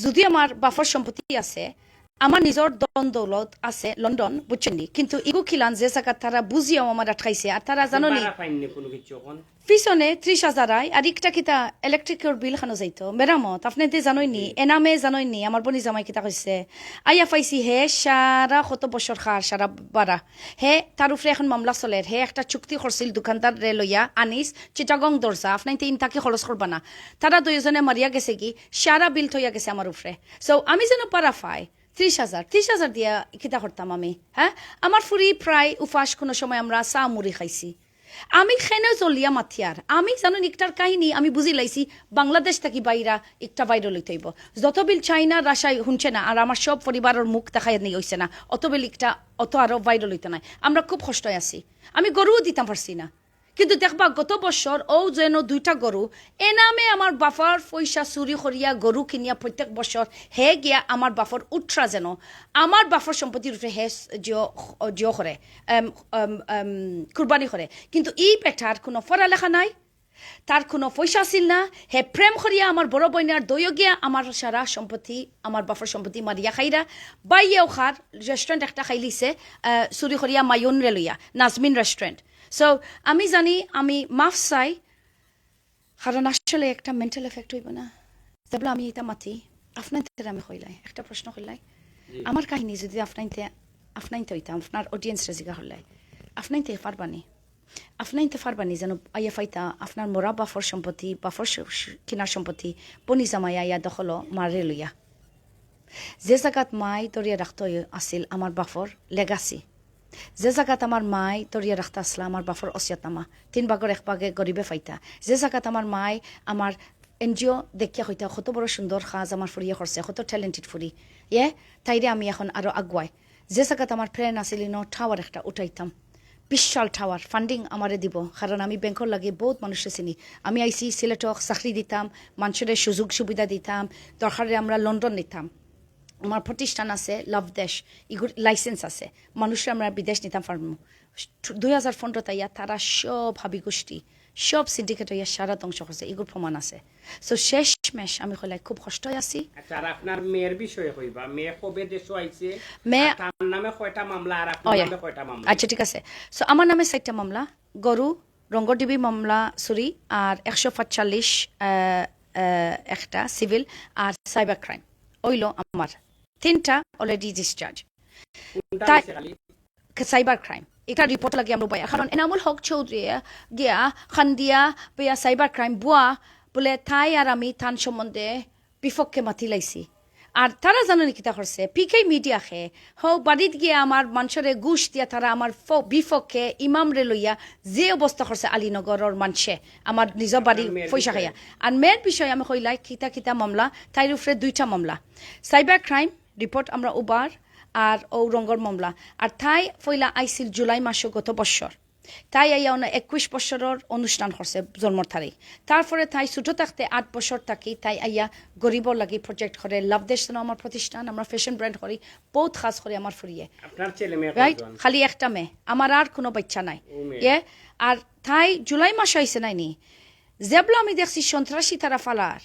যদি আমার বাফর সম্পত্তি আছে, আমার নিজর ধন দৌলত আছে লন্ডন, বুঝছেন নি? কিন্তু ইগু কিলান যে জায়গা তারা বুঝিয়াও আমার আটকাইছে, আর তারা জানো নি, ভাড়া পাইননি কোনো কিছু এখন? পিছনে ত্রিশ হাজার আয়, আর একটা কিতা ইলেকট্রিকর বিল খানো যাইতো, মেরামত। আপনি তো জানোই নি, এনামে জানোই নি, আমার বনি জামাই কিতা কইছে, আইয়া পাইছি হে সারা কত বছর খার সারা বারা। হে তার উপরে এখন মামলা চলের। হে একটা চুক্তি করছিল দোকানদাররে লইয়া, আনিস, চিটাগং দরজা, আপনাইনতে ইনতাকি খরচ করবা না। তারা দুইজনে মারিয়া গেছে কি, সারা বিল থইয়া গেছে আমার উপরে। সো আমি যেন পারা পাই ত্রিশ হাজার, ত্রিশ হাজার দিয়া কিতা করতাম আমি, হ্যাঁ? আমার ফুরি প্রায় উপাস কোনো সময় আমরা চা মুড়ি খাইছি। আমি কেনে জ্বলিয়া মাতিয়ার, আমি জানো নি একটার কাহিনী আমি বুঝি লাইছি, বাংলাদেশ থাকি বাইরা একটা ভাইরাল হইতে হইব। যত বিল চাইনা রাশায় শুনছে না, আর আমার সব পরিবারের মুখ দেখাই নি হইছে না, অত বিল একটা অত আরো ভাইরাল হইতে নাই। আমরা খুব কষ্ট আছি, আমি গরুও দিতাম পারছি না। কিন্তু দেখবা, গত বছর ও যেন দুইটা গরু, এনামে আমার বাফর পয়সা চুরি করিয়া গরু কিনিয়া প্রত্যেক বছর হে গিয়া আমার বাফর উঠরা যেন আমার বাফর সম্পত্তির উপরে হে জিও, জিও করে, এম, এম, এম, কুরবানি করে। কিন্তু ই বেটার কোনো পড়ালেখা নাই, তার কোনো পয়সা আছিল না। হে প্রেম করিয়া আমার বড় বইনার দইও গিয়া আমার সারা সম্পত্তি, আমার বাফর সম্পত্তি মারিয়া খাইরা। বাইয়েও খার রেস্টুরেন্ট একটা খাইলিছে, আহ, চুরি করিয়া মায়ুনরে লইয়া, নাজমিন রেস্টুরেন্ট। সো আমি জানি, আমি মাফ চাই, কারণ আসলে একটা মেন্টাল এফেক্ট হইব না? যেবলা আমি এটা মাতি, আপনাইনতে আমি কইলাই, একটা প্রশ্ন কইলাই, আমার কাহিনী যদি আপনাইনতে, আপনাইনতে হইতাম, আপনার অডিয়েন্সরে জিগা করলাই, আপনাইনতে পারবানি, আপনাইনতে পারবানি যেন আইয়া পাইতা আপনার মরা বাফর সম্পত্তি, বাফর স-, স-, কিনার সম্পত্তি, বনি জামাই আইয়া দখল মারে লইয়া। যে জাগাত মাই ধরিয়া রাখতে আছিল আমার বাফর লেগাসি, যে জাগাত আমার মাই ধরিয়া রাখতে আসলা আমার বাফর অসিয়তনামা, তিন ভাগর এক ভাগে গরিবে পাইতা, যে জাগাত আমার মাই আমার এনজিও দেখিয়া কইতা কত বড় সুন্দর কাজ আমার ফুরিয়ে করছে, কত ট্যালেন্টেড ফুরি, এ তাইরে আমি এখন আরো আগুয়াই। যে জাগাত আমার প্ল্যান আছিল ইনো টাওয়ার একটা উঠাইতাম, বিশাল টাওয়ার, ফান্ডিং আমারে দিব, কারণ আমি ব্যাংকর লাগি বহুত মানুষরে চিনি। আমি আইছি সিলেটক চাকরি দিতাম, মানুষরে সুযোগ সুবিধা দিতাম, দরকারে আমরা লন্ডন নিতাম। আমার প্রতিষ্ঠান আছে লাভ দেশ, ইগুর লাইসেন্স আছে, মানুষরে আমরা বিদেশ নিতাম পারমু। দুই হাজার পনেরো তাইয়া তারা সব হাবি গোষ্ঠী, সব সিন্ডিকেট হইয়া সারা ধ্বংস করছে, ইগুর প্রমাণ আছে। তো শেষ মেশ আমি কইলাই খুব কষ্ট আছি। আচ্ছা, আর আপনার মেয়ের বিষয়ে কইবা, মেয়ে কবে দেশো আইছে? মেয়ে আর তার নামে কয়টা মামলা আর আপনার ওই। নামে কয়টা মামলা? আচ্ছা, ঠিক আছে। সো আমার নামে চারটা মামলা, গরু, রঙ্গর ডিবি মামলা চুরি, আর একশো পাঁচচল্লিশ, আহ, আহ, একটা সিভিল, আর সাইবার ক্রাইম। অইলো আমার তিনটা অলরেডি ডিসচার্জ। কোনটা তাই- হইছে খালি? সাইবার ক্রাইম, এটা রিপোর্ট লাগে আমরা বয়া, কারণ এনামুল হক চৌধুরী গিয়া খান্দিয়া বয়া সাইবার ক্রাইম বুয়া বলে তাই আর আমি তান সম্বন্ধে বিপক্ষে মাতি লাইছি। আর তারা জানো নি কিতা করছে? পিকে মিডিয়া খে হো বাড়িত গিয়া আমার মানষরে ঘুষ দিয়া তারা আমার ফ-, বিপক্ষে ইমামরে লইয়া যে অবস্থা করছে আলীনগরর মানষে, আমার নিজর বাড়ি মেয়ের পয়সা বিষয়ে? খাইয়া। আর মেয়ের বিষয়ে আমি কইলাই কিতা কিতা মামলা, তাইর উপরে দুইটা মামলা, সাইবার ক্রাইম রিপোর্ট আমরা উবার, আর ও রঙ্গর মামলা। আর তাই পয়লা আইছিল জুলাই মাসো গত বছর। তাই আইয়া অন্য একুশ বছরর অনুষ্ঠান করছে জন্মর তারিখ। তারপরে তাই ছোট থাকতে আট বছর থাকি তাই আইয়া গরিবর লাগি প্রজেক্ট করে। লাভ দেশ যেন আমার প্রতিষ্ঠান, আমরা ফ্যাশন ব্র্যান্ড করি, বহুত কাজ করি আমার ফুরিয়ে। আপনার ছেলে মেয়ে রাইট? কয়জন? খালি একটা মেয়ে, আমার আর কোনো বাচ্চা নাই। ও মেয়ে। ইয়ে, আর তাই জুলাই মাস আইছে নাই নি, যেবলা আমি দেখছি সন্ত্রাসী তারা ফালার,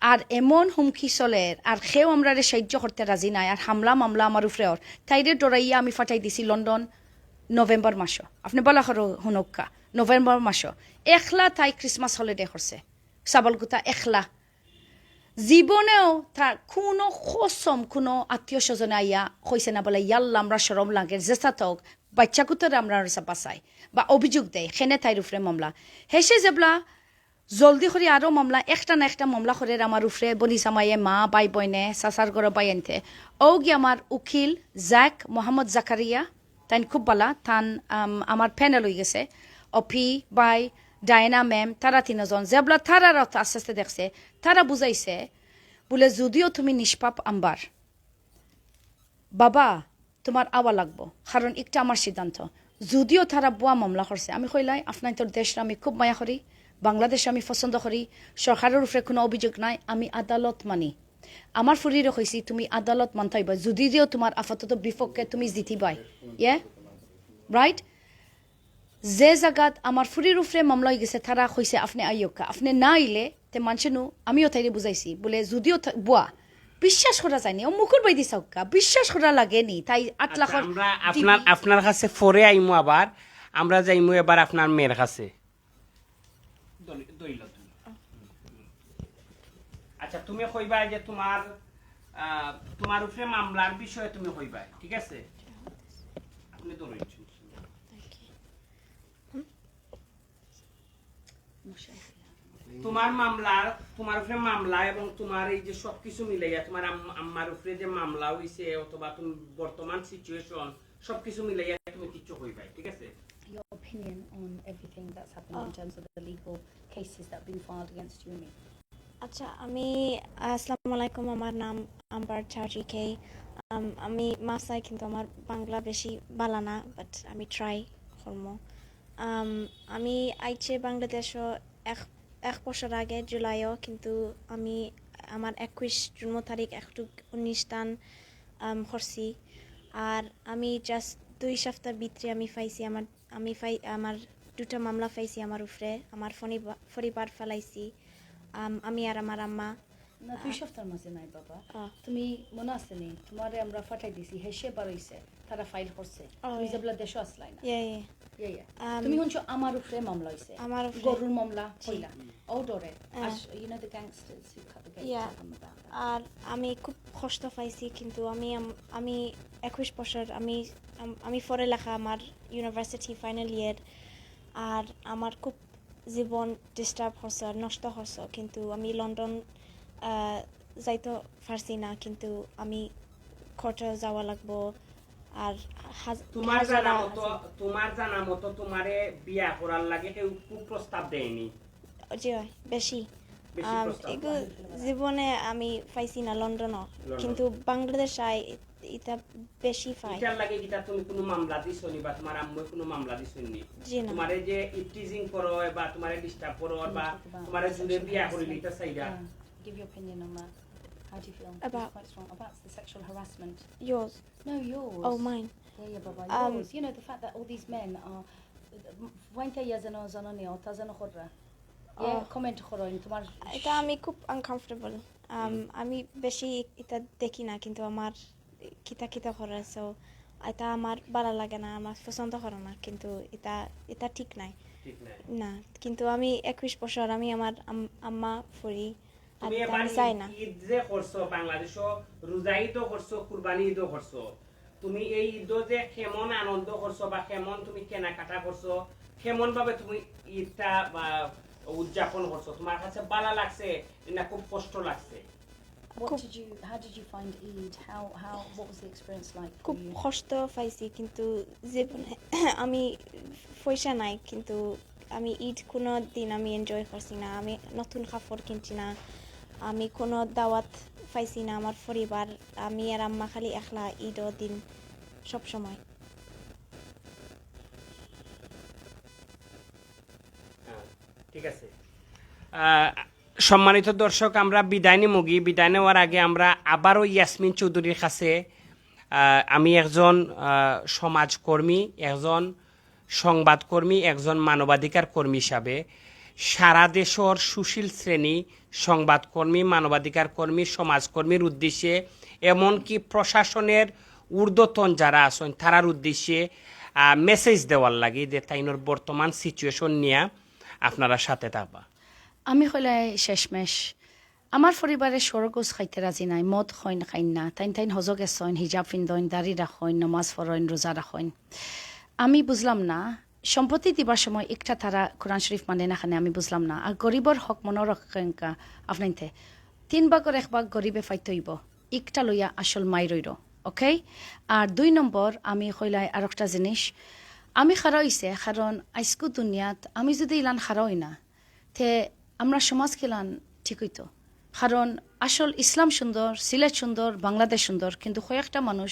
আর এমন হুমকি চলের, আর কেউ আমরারে সাহায্য করতে রাজি নাই, আর হামলা মামলা আমার উপরে ওর, তাইরে ডরাইয়া আমি ফাটাই দিছি লন্ডন নভেম্বর মাসো। আপনি বলা করো হুনক্কা, নভেম্বর মাসো একলা তাই ক্রিসমাস হলিডে করছে, সাবলগুতা একলা। জীবনেও তার কোনো কসম, কোনো আত্মীয় স্বজনে আইয়া কইছে না বলে, "ইয়াল্লা, আমরা শরম লাগে, যেসা তক বাচ্চা কুতরে আমরা বাসায় বা অভিযোগ দেয়, খেনে তাইর উপরে মামলা।" হেসে যেবলা জলদি করি আরো মামলা, একটা না একটা মামলা করে আমার উপরে, বনি জামাইয়ে, মা, ভাই, বইনে, সাসার ঘরে ভাই আনতে। ও গিয়া আমার উকিল জাক, মোহাম্মদ জাকারিয়া, তাইন খুব বালা, তান, আম, আমার প্যানেল হয়ে গেছে। অপি, ভাই, ডায়না ম্যাম, তারা তিনজন। যেবলা তারা রাত আস্তে আস্তে দেখছে, তারা বুঝাইছে, বলে, "যদিও তুমি নিষ্পাপ আম্বার, বাবা, তোমার আওয়া লাগবো, কারণ একটা আমার সিদ্ধান্ত।" যদিও তারা বুয়া মামলা করছে, আমি কইলাই, "আপনাইনতর দেশরে আমি খুব মায়া করি, বাংলাদেশ আমি পছন্দ করি, সরকারর উপরে কুনু অভিযোগ নাই, আমি আদালত মানি। আমার ফুরিরে কইছি, "তুমি আদালত মানতায় অইবা, যুদিও তুমার আপাতত বিপক্ষে তুমি জিতিবায়।" ইয়ে? রাইট? যে জাগাত আমার ফুরির উপরে মামলা অইগেছে, তারা কইছে, "আপনে আইউক্কা।" আপনে না আইলে, তে মানষে নু, আমিও তাইরে বুঝাইছি, বুলে, "যুদিও থা-, বুয়া, বিশ্বাস করা যায়নি, ও মুখর বাইদি চাউক্কা, বিশ্বাস করা লাগেনি, তাই আট আচ্ছা, লাখর আমরা আপনার, দিবি।" আপনার কাছে পরে আইমু আবার, আমরা যাইমু এবার আপনার মেয়ের কাছে। দলি-, দলিল তুমি। আচ্ছা, তুমি কইবা যে তোমার, আহ, তোমার উপরে মামলার বিষয়ে তুমি কইবা, ঠিক আছে? আপনি দলিল শুনছেন। তোমার মামলা, তোমার উপরে মামলা এবং তোমার এই যে সবকিছু মিলাইয়া তোমার আম-, আম্মার উপরে যে মামলা হইছে অথবা তুমি বর্তমান সিচুয়েশন সবকিছু মিলাইয়া তুমি কিচ্ছু কইবাই, ঠিক আছে? Your opinion on everything that's happened in terms of the legal cases that have been filed against you and me? আচ্ছা, আমি, আসসালামু আলাইকুম, আমার নাম আম্বার চার্জি কে। আম, আমি মাফ চাই, কিন্তু আমার বাংলা বেশি বালা না, বাট আমি ট্রাই করমু। আম, আমি আইছে বাংলাদেশো এক, এক বছর আগে জুলাইও, কিন্তু আমি আমার একুশ জন্ম তারিখ একটু উনিশ তান, আম, করছি। আর আমি জাস্ট দুই সপ্তাহ ভিতরে আমি পাইছি আমার, আমি পাই, আমার দুটা মামলা পাইছি আমার উপরে, আমার ফনি-, পরিবার ফালাইছি, আম, আমি আর আমার আম্মা। না, দুই সপ্তাহর মাঝে নাই বাবা। আহ। তুমি মনে আছে নি? তোমারে আমরা ফাটাই দিছি, হেষে বারইছে, তারা ফাইল করছে। ও, তুমি ইয়া। যেবলা দেশো আসলাই না। ইয়া, ইয়া। ইয়া, ইয়া। আম, তুমি হুনছো আমার উপরে মামলা হইছে। আমার উপরে। গরুর মামলা জি। হইলা। ও ডরে। আহ। আস-, you know the gangsters who cut the gate yeah. To come about that. আর আমি খুব কষ্ট পাইছি, কিন্তু আমি আম-, আমি একুশ বছর, আমি, আম-, আমি পড়ালেখা আমার ইউনিভার্সিটি ফাইনাল ইয়ার, আর আমার খুব জীবন ডিস্টার্ব হচ্ছে, নষ্ট হচ্ছে, কিন্তু আমি লন্ডন, আহ, যাইতে পারছি না, কিন্তু আমি কোর্টে যাওয়া লাগবো। আর হাজ-, তোমার হাজারা জানা মতো, আছে। তোমার জানা মতো তোমারে বিয়া করার লাগি কেউ কুপ্রস্তাব দেয়নি? জি অয়, বেশি। বেশি আম, প্রস্তাব। এগু জীবনে আমি পাইছি না লন্ডনও, লন্ডন। কিন্তু বাংলাদেশ আই, ইতা বেশি পাই। ইতার লাগি কিতা তুমি কোনো মামলা দিছো নি বা তোমার আম্মু কোনো মামলা দিছো নি? জি না। তোমারে যে ইভটিজিং করো বা তোমারে ডিস্টার্ব করো বা তোমারে জুরে বিয়া করিলে ইতা চাইরা? Yeah. Give your opinion on that. How do you feel? About who's quite strong? About the sexual harassment. Yours. No, yours. Oh, mine. Yeah, yeah, বাবা, um, yours. You know, the fact that all these men are, ওয়াইনটা ইয়া যেন জানো নি, অতা যেন কররা। ইয়ে, ও। কমেন্ট করো, ইন তোমার ইটা আমি খুব আনকমফোর্টেবল। আম, হুম। আমি বেশি ইতা দেখি না, কিন্তু আমার কিতা কিতা করে, so ইটা আমার বালা লাগে না, আমার পছন্দ করে না, কিন্তু ইটা, ইটা ঠিক নাই। ঠিক নাই। না, কিন্তু আমি একুশ বছর, আমি আমার আম-, আম্মা ফুরি, তুমি আর এবার আমি চাই না। ঈদ যে করছো বাংলাদেশো, রোজা ঈদও করছো, কুরবানি ঈদও করছো, তুমি এই ঈদও যে কেমন আনন্দ করছো বা কেমন তুমি কেনাকাটা করছো, কেমন ভাবে তুমি ঈদটা, আহ, উদযাপন করছো, তোমার কাছে ভালা লাগছে না খুব কষ্ট লাগছে? What খুব did you, how did you find Eid? How, how, what was the experience like for খুব you? কষ্ট পাইছি, কিন্তু জীবনে আমি পয়সা নাই, কিন্তু আমি ঈদ কোনো দিন আমি এনজয় করছি না। আমি নতুন কাপড় কিনছি না, আমি কোনো দাওয়াত পাইছি না আমার পরিবার। আমি আর আম্মা খালি একলা ঈদর দিন সব সময়। হ্যাঁ, ঠিক আছে। আহ, সম্মানিত দর্শক, আমরা বিদায় নিমুগি। বিদায় নেওয়ার আগে আমরা আবারও ইয়াসমিন চৌধুরীর কাছে, আহ, আমি একজন, আহ, সমাজকর্মী, একজন সংবাদকর্মী, একজন মানবাধিকার কর্মী হিসাবে সারা দেশর সুশীল শ্রেণী, সংবাদকর্মী, মানবাধিকার কর্মী, সমাজকর্মীর উদ্দেশ্যে, এমনকি প্রশাসনের ঊর্ধ্বতন যারা আছেন, তারার উদ্দেশ্যে, আহ, মেসেজ দেওয়ার লাগি যে তাইনর বর্তমান সিচুয়েশন নিয়া আপনারা সাথে থাকবা। আমি কইলাই শেষমেশ, আমার পরিবারে সরগোস খাইতে রাজি নাই, মদ খইন খাইন না, তাইন তাইন হজো গেছইন, হিজাব ফিন্দইন, দাড়ি রাখইন, নমাজ পড়ইন, রোজা রাখইন। আমি বুঝলাম না, সম্পত্তি দিবার সময় একটা তারা কোরআন শরীফ মানে না খানে, আমি বুঝলাম না। আর গরিবর হক মনো রাখেনকা আপনাইনতে, তিন ভাগর এক ভাগ গরিবে পাইতে অইবো, একটা লইয়া আসল মাই রইল, ওকে? আর দুই নম্বর আমি কইলাই আরেকটা জিনিস, আমি খাড়া অইছে, কারণ আইজকু দুনিয়াত আমি যদি ইলান খাড়া অই না, তে আমরা সমাজ কিলান ঠিক অইতো। কারণ আসল ইসলাম সুন্দর, সিলেট সুন্দর, বাংলাদেশ সুন্দর, কিন্তু কয়েকটা মানুষ,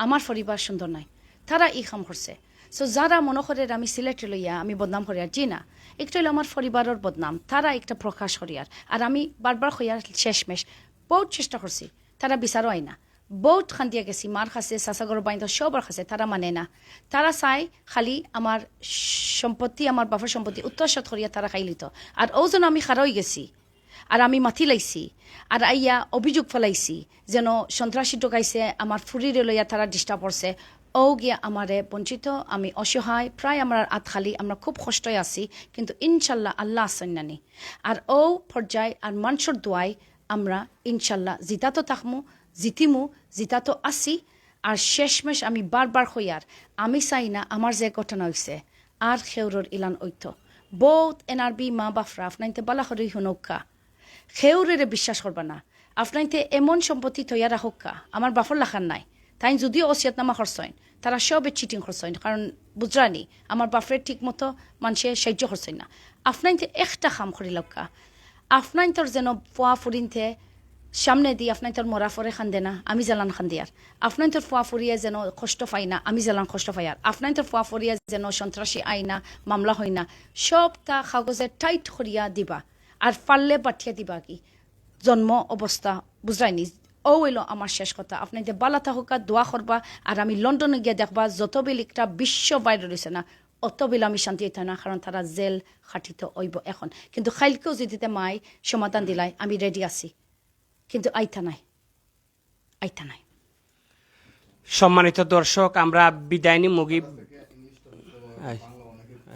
আমার পরিবার সুন্দর নাই, তারা ই কাম করছে। সো যারা মনো করের আমি সিলেটরে লইয়া আমি বদনাম করিয়ার, জি না, একটা অইলো আমার পরিবারর বদনাম, তারা একটা প্রকাশ করিয়ার। আর আমি বারবার কইয়ার শেষমেশ, বউত চেষ্টা করছি, তারা বিচারও আয় না। বউত কান্দিয়া গেছি, মার কাছে, চাচা ঘরর বাইন্দা, সবর কাছে, তারা মানে না। তারা চায় খালি আমার সম্পত্তি, আমার বাপর সম্পত্তি উত্তর শোধ করিয়া তারা খাইলিতো। আর অউ যেন আমি খাড়া অইগেছি, আর আমি মাতি লাইছি, আর আইয়া অভিযোগ ফালাইছি যেন সন্ত্রাসী ঢুকাইছে, আমার ফুরিরে লইয়া তারা disturb করছে। অউ গিয়া আমারে বঞ্চিত, আমি অসহায়, প্রায় আমরার আত খালি, আমরা খুব কষ্টে আছি, কিন্তু ইনশাল্লাহ আল্লাহ আছইন নানি। আর অউ পর্যায় আর মানষর দোয়ায় আমরা ইনশাল্লাহ জিতা তো থাকমু, জিতিমু, জিতা তো আছি। আর শেষমেশ আমি বারবার কইয়ার, আমি চাই না আমার যে ঘটনা অইছে আর খেউরর ইলান অইতো। বউত এনআরবি মা বাফরা, আপনাইনতে বালা করি হুনউক্কা, খেউরেরে বিশ্বাস করবা না। আপনাইনতে এমন সম্পত্তি তৈয়ার রাখউক্কা, আমার বাফর লাখান নায়। তাইন যদিও ওসিয়তনামা করছইন, তারা সবে চিটিং করছইন, কারণ বুঝরানি, আমার বাফরে ঠিক মতো মানষে সাহায্য করছইন না। আপনাইনতে একটা কাম করিলাউক্কা, আপনাইনতর যেন ফুয়া ফুরিনতে সামনেদি আপনাইনতর মরা ফুরে কান্দে না, আমি যেলান কান্দিয়ার। আপনাইনতর ফুয়া ফুরিয়ে যেন কষ্ট পায় না, আমি যেলান কষ্ট পাইয়ার। আপনাইনতর ফুয়া ফুরিয়ে যেন সন্ত্রাসী আয় না, মামলা হয় না, সবটা কাগজে টাইট করিয়া দিবা। আর পারলে পাঠিয়া দিবা কি জন্ম অবস্থা, বুঝরানি? অউ অইলো আমার শেষ কথা। আপনাইনতে বালা থাকউক্কা, দোয়া করবা, আর আমি লন্ডনে গিয়া দেখবা, যত বিল একটা বিশ্ব viral অইছে না, অত বিল আমি শান্তি অইতাম না, কারণ তারা জেল খাটিতো অইবো এখন। কিন্তু কাইলকেও যদি তে মায় সমাধান দিলায়, আমি রেডি আছি, কিন্তু আইতা নায়, আইতা নায়। সম্মানিত দর্শক, আমরা বিদায় নিমুগি।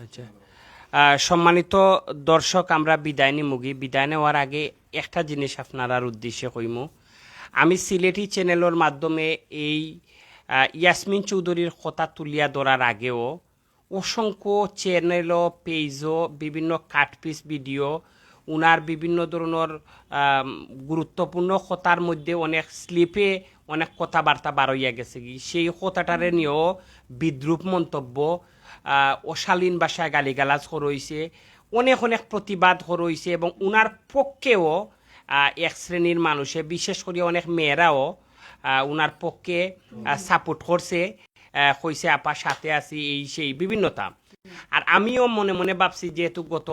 আচ্ছা। আহ, সম্মানিত দর্শক, আমরা বিদায় নিমুগি। বিদায় নেওয়ার আগে একটা জিনিস আপনারার উদ্দেশ্যে কইমু। আমি সিলেটি চ্যানেলর মাধ্যমে এই, আহ, ইয়াসমিন চৌধুরীর কথা তুলিয়া ধরার আগেও অসংখ্য চ্যানেলও, পেজও, বিভিন্ন কাট পিস ভিডিও, উনার বিভিন্ন ধরনর, আম, গুরুত্বপূর্ণ কথার মধ্যে অনেক স্লিপে অনেক কথাবার্তা বার অইয়া গেছেগি। সেই কথাটারে নিয়েও বিদ্রূপ মন্তব্য, আহ, অশালীন ভাষায় গালিগালাজ করা অইছে, অনেক অনেক প্রতিবাদ করা অইছে এবং উনার পক্ষেও, আহ, এক শ্রেণীর মানুষে, বিশেষ করি অনেক মেয়েরাও, আহ, উনার পক্ষে, আহ, সাপোর্ট করছে। আহ, কইছে, "আপা, সাথে আছি," এই সেই বিভিন্নতা। আর আমিও মনে মনে ভাবছি, যেহেতু গত,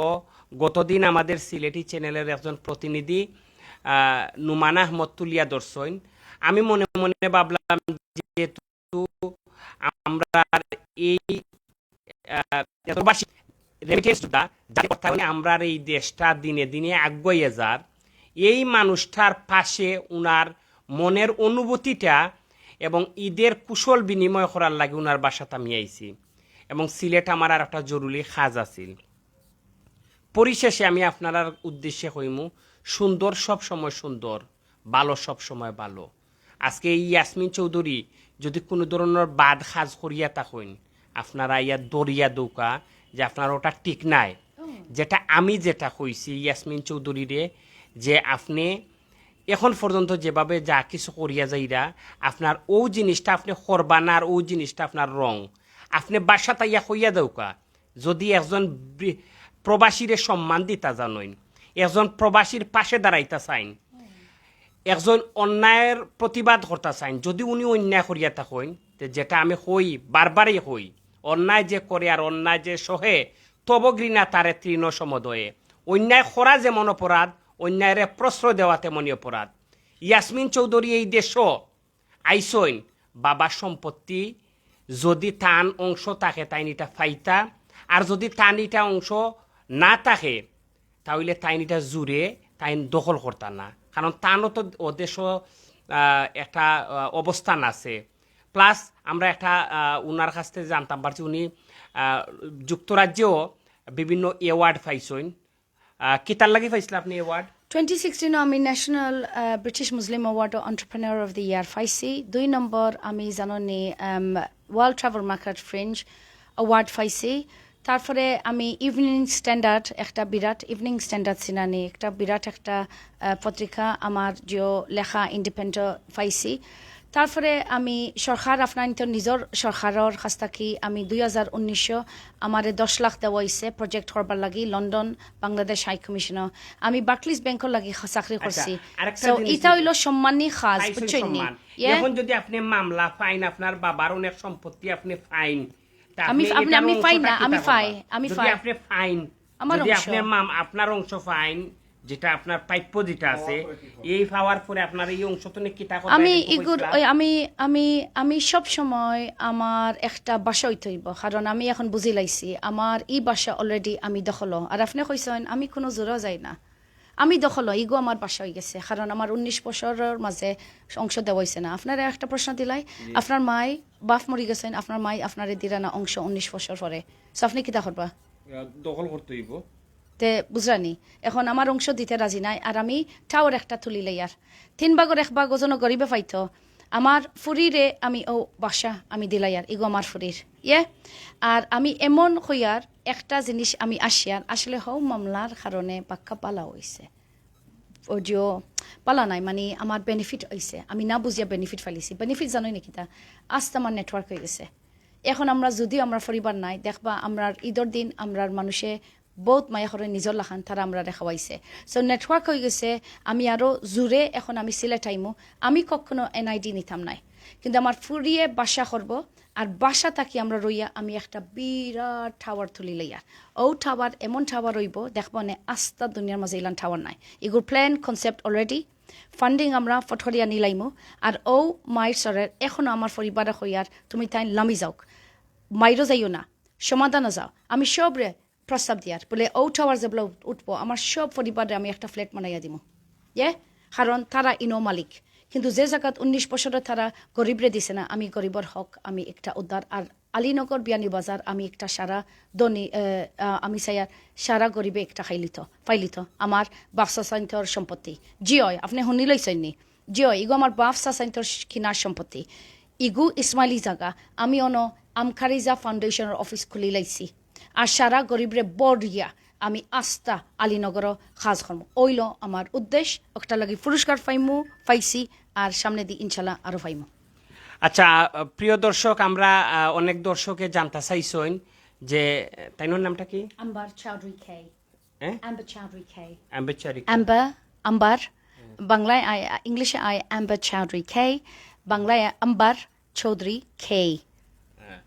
গত দিন আমাদের সিলেটি চ্যানেলের একজন প্রতিনিধি, আহ, নুমান আহমদ তুলিয়া ধরছইন, আমি মনে মনে ভাবলাম, যেহেতু আমরার এই, আহ, প্রবাসী রেমিটেন্স যোদ্ধা, যাতে অর্থায়নে আমরার এই দেশটা দিনে দিনে আগুয়াইয়া যার, এই মানুষটার পাশে উনার মনের অনুভূতিটা এবং ঈদের কুশল বিনিময় করার লাগি উনার বাসাত আমি আইছি এবং সিলেট আমার আর একটা জরুরি কাজ আছিল। পরিশেষে আমি আপনারার উদ্দেশ্যে কইমু, সুন্দর সব সময় সুন্দর, ভালো সব সময় ভালো। আজকে এই ইয়াসমিন চৌধুরী যদি কোনো ধরনর বাদ কাজ করিয়া থাকইন, আপনারা ইয়া ধরিয়া দেউক্কা যে আপনার ওটা ঠিক নাই। যেটা আমি যেটা কইছি ইয়াসমিন চৌধুরীরে, যে আপনে এখন পর্যন্ত যেভাবে যা কিছু করিয়া যাইরা, আপনার অউ জিনিসটা আপনে করবা না, আর অউ জিনিসটা আপনার রং। আপনে বাসাত আইয়া কইয়া দেউক্কা, যদি একজন বি-, প্রবাসীরে সম্মান দিতা জানইন, একজন প্রবাসীর পাশে দাঁড়াইতা চাইন, একজন অন্যায়ের প্রতিবাদ করতা চাইন, যদি উনি অন্যায় করিয়া থাকইন, তে যেটা আমি কই, বারবারই কই, অন্যায় যে করে আর অন্যায় যে সহে, তব ঘৃণা তারে তৃণ সমদয়ে। অন্যায় করা যেমন অপরাধ, অন্যায়রে প্রশ্রয় দেওয়া তেমনই অপরাধ। ইয়াসমিন চৌধুরী এই দেশো আইছইন, বাবার সম্পত্তি যদি তান অংশ থাকে, তাইন ইটা পাইতা, আর যদি তান ইটা অংশ না থাকে, তাইলে তাইন ইটা জুরে তাইন দখল করতা না, কারণ তানও তো অদেশো, আহ, একটা, আহ, অবস্থান আছে। প্লাস আমরা একটা, আহ, উনার কাছ থেকে জানতাম পারছি, উনি, আহ, যুক্তরাজ্যেও বিভিন্ন অ্যাওয়ার্ড পাইছইন। আহ, কিতার লাগি পাইছিলা আপনি অ্যাওয়ার্ড? Twenty sixteen আমি national British Muslim award of entrepreneur of the year পাইছি। দুই নম্বর আমি জাননি world travel market fringe award পাইছি। তারপরে আমি ইভিনিং স্ট্যান্ডার্ড, একটা বিরাট ইভিনিং স্ট্যান্ডার্ড সিনানি, একটা বিরাট একটা, আহ, পত্রিকা আমার যে লেখা ইন্ডিপেন্ডেন্ট পাইছি। তারপরে আমি সরকার, আপনার তো নিজর সরকারর কাছ থাকি আমি দুই হাজার উনিশো আমারে দশ লাখ দেওয়া হইছে প্রজেক্ট করবার লাগি লন্ডন বাংলাদেশ হাই কমিশনও। আমি বার্কলিজ ব্যাংকর লাগি খা-, চাকরি আচ্ছা, করছি। আরেকটা So, জিনিস ইটা হইলো সম্মানী কাজ, পাইছইন বুঝছেন নি? সম্মান। Yeah? এখন যদি আপনি মামলা পাইন, আপনার বাবার অনেক সম্পত্তি আপনি পাইন, আমি, আপনি, আপনি, এটার আমি পাই অংশটা না, কিতা আমি করবা? পাই, আমি যদি পাই। আপনি পাইন, আমার যদি অংশ। আপনার মাম-, আপনার অংশ পাইন, যেটা আপনার প্রাপ্য যেটা আছে, এই পাওয়ার পরে আপনার এই অংশ তো নিয়ে কিতা করবা, আমি এটা একটু ইগুর, কইছিলা? ওই আমি, আমি, আমি সব সময় আমার একটা বাসা হইতে হইব, কারণ আমি এখন বুঝি লাইছি আমার এই বাসা already আমি দখল। আর আপনি কইছেন আমি কোনো জোড়া যাই না, আমি দখল, ইগু আমার বাসা হয়ে গেছে, কারণ আমার উনিশ বছরের মাঝে অংশ দেওয়া হয়েছে না। আপনারা একটা প্রশ্ন দিলাই, জি। আপনার মাই বাপ মরি গেছেন, আপনার মাই আপনারে দিরা না অংশ উনিশ বছর পরে, so আপনি কিতা করবা? আহ, দখল করতে হইব। তে বুঝরানি, এখন আমার অংশ দিতে রাজি নাই, আর আমি টাওয়ার একটা তুলি লইয়ার, তিন ভাগর এক ভাগ ওজন গরিবে পাইতো, আমার ফুরিরে আমি ও বাসা আমি দিলাইয়ার, ইগু আমার ফুরির, ইয়ে। আর আমি এমন কইয়ার একটা জিনিস আমি আসিয়ার, আসলে হও মামলার কারণে বাক্কা পালা হইছে। অডিও পালা নাই, মানে আমার বেনিফিট হইছে, আমি না বুঝিয়া বেনিফিট ফালিছি। বেনিফিট জানোই নাকি তা? আস্তে আমার নেটওয়ার্ক হয়ে গেছে। এখন আমরা যদিও আমরা পরিবার নাই, দেখবা আমরার ঈদর দিন আমরার মানুষে বহুত মায়া করে নিজর লাখান তারা আমরারে খাওয়াইছে। So নেটওয়ার্ক হয়ে গেছে, আমি আরো জোরে এখন আমি সিলেট আইমু। আমি কখনো এনআইডি নিতাম নাই, কিন্তু আমার ফুরিয়ে বাসা করব, আর বাসা থাকি আমরা রইয়া আমি একটা বিরাট টাওয়ার তুলি লইয়ার। ও টাওয়ার এমন টাওয়ার হইব, দেখবা নে আস্তা দুনিয়ার মাঝে ইলান টাওয়ার নাই। ইগুর প্ল্যান কনসেপ্ট already, ফান্ডিং আমরা ফটকরিয়া নিলাইমু। আর ও মায়ের সরের এখনো আমার পরিবারে কইয়ার তুমি তাই লামি যাও, মাইরও যাইও না, সমাধানও যাও। আমি সবরে প্রস্তাব দিয়ার, বলে ও টাওয়ার যেবলা উঠ-, উঠবো, আমার সব পরিবারে আমি একটা ফ্ল্যাট বানাইয়া দিমু, ইয়ে, কারণ তারা ইনো মালিক। কিন্তু যে জাগাত উনিশ বছরে তারা গরিবরে দিছে না, আমি গরিবর হক আমি একটা উদ্ধার। আর আলীনগর বিয়ানীবাজার আমি একটা সারা ধনী, আহ, আহ, আমি চাইয়ার সারা গরিবে একটা খাইলিত, পাইলিত। আমার বাপ চাচাইন্তর সম্পত্তি। জি অয়, আপনি শুনি লইছেন নি? জি অয়, ইগু আমার বাপ চাচাইন্তর কিনার সম্পত্তি। ইগু ইসমাইলি জাগা। আমি অনো আমখারিজা ফাউন্ডেশনের অফিস খুলি লাইছি। আর সারা গরিবরে বড়িয়া আমি আস্তা আলীনগরও কাজ করমু। অইল আমার উদ্দেশ্য। একটা লাগি পুরস্কার পাইমু, পাইছি, আর সামনে দি ইনশাল্লাহ আরো পাইমু। আচ্ছা, আহ, প্রিয় দর্শক, আমরা, আহ, অনেক দর্শকে জানতে চাইছইন যে, আহ, তাইনর নামটা কি? Amber Chowdhury Kay। হ্যাঁ? Amber Chowdhury Kay। Amber Chowdhury Kay। Amber, Amber, বাংলায় আয়, ইংলিশে আয় Amber Chowdhury Kay, বাংলায় আম্বার চৌধুরী Kay। হ্যাঁ।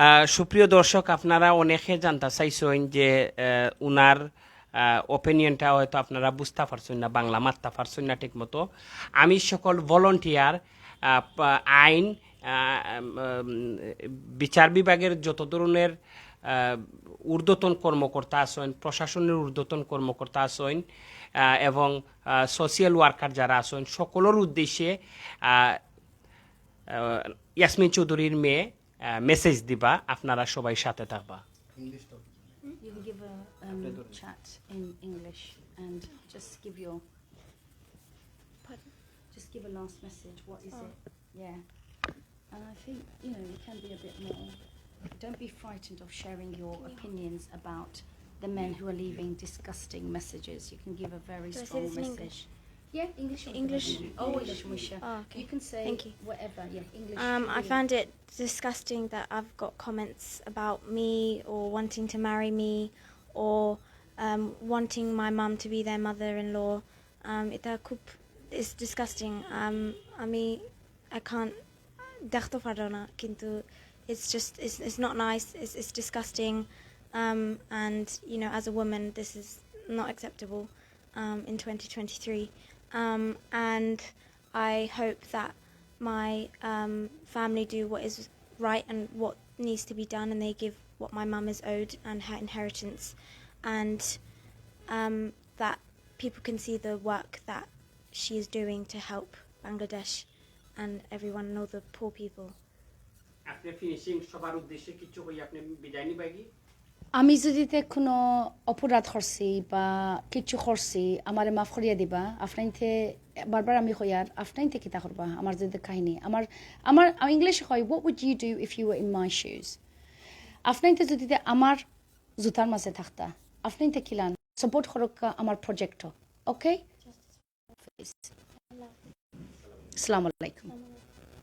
আহ, সুপ্রিয় দর্শক, আপনারা অনেকে জানতে চাইছইন যে, আহ, উনার, আহ, ওপিনিয়নটা হয়তো আপনারা বুঝতে পারছইন না, বাংলা মাততে পারছইন না ঠিক মতো। আমি সকল ভলান্টিয়ার, আহ, পা-, আইন, আহ, উম, বিচার বিভাগের যত ধরনের, আহ, ঊর্ধ্বতন কর্মকর্তা আছইন, প্রশাসনের ঊর্ধ্বতন কর্মকর্তা আছইন, আহ, এবং, আহ, সোশিয়াল ওয়ার্কার যারা আছইন, সকলের উদ্দেশ্যে, আহ, আহ, ইয়াসমিন চৌধুরীর মেয়ে, আহ, মেসেজ দিবা, আপনারা সবাই সাথে থাকবা। You can give a, um, chat in English and just give your, just give a last message. What is it? Yeah. And I think, you know, you can be a bit more, don't be frightened of sharing your opinions about the men who are leaving disgusting messages. You can give a very strong message. Yeah, English. English. Oh, English, Misha. Oh, okay. You can say whatever. Yeah, English. Um, I found it disgusting that I've got comments about me or wanting to marry me or, um, wanting my mum to be their mother-in-law. Um, এটা খুব, it's disgusting. Um, আমি, I can't, দেখতে পারো না, কিন্তু it's just, it's, it's not nice, it's, it's disgusting. Um, and, you know, as a woman, this is not acceptable, um, in twenty twenty-three. Um, and I hope that my, um, family do what is right and what needs to be done, and they give what my mum is owed and her inheritance, and, um, that people can see the work that she is doing to help Bangladesh and everyone and all the poor people. আপনি ফিনিশিং সবার উদ্দেশ্যে কিছু কই আপনি বিদায় নিবা কি? আমি যদি তে কোনো অপরাধ করছি বা কিছু করছি, আমারে মাফ করিয়া দিবা। আপনাইনতে বারবার আমি কইয়ার, আপনাইনতে কিতা করবা? আমার যদি কাহিনী, আমার, আমার, আমি ইংলিশে কই, "What would you do if you were in my shoes?" আপনাইনতে যদি তে আমার জুতার মাঝে থাকতা, আপনাইনতে কিলান সাপোর্ট করক্কা আমার প্রজেক্টও, ওকে? আসসালামু আলাইকুম।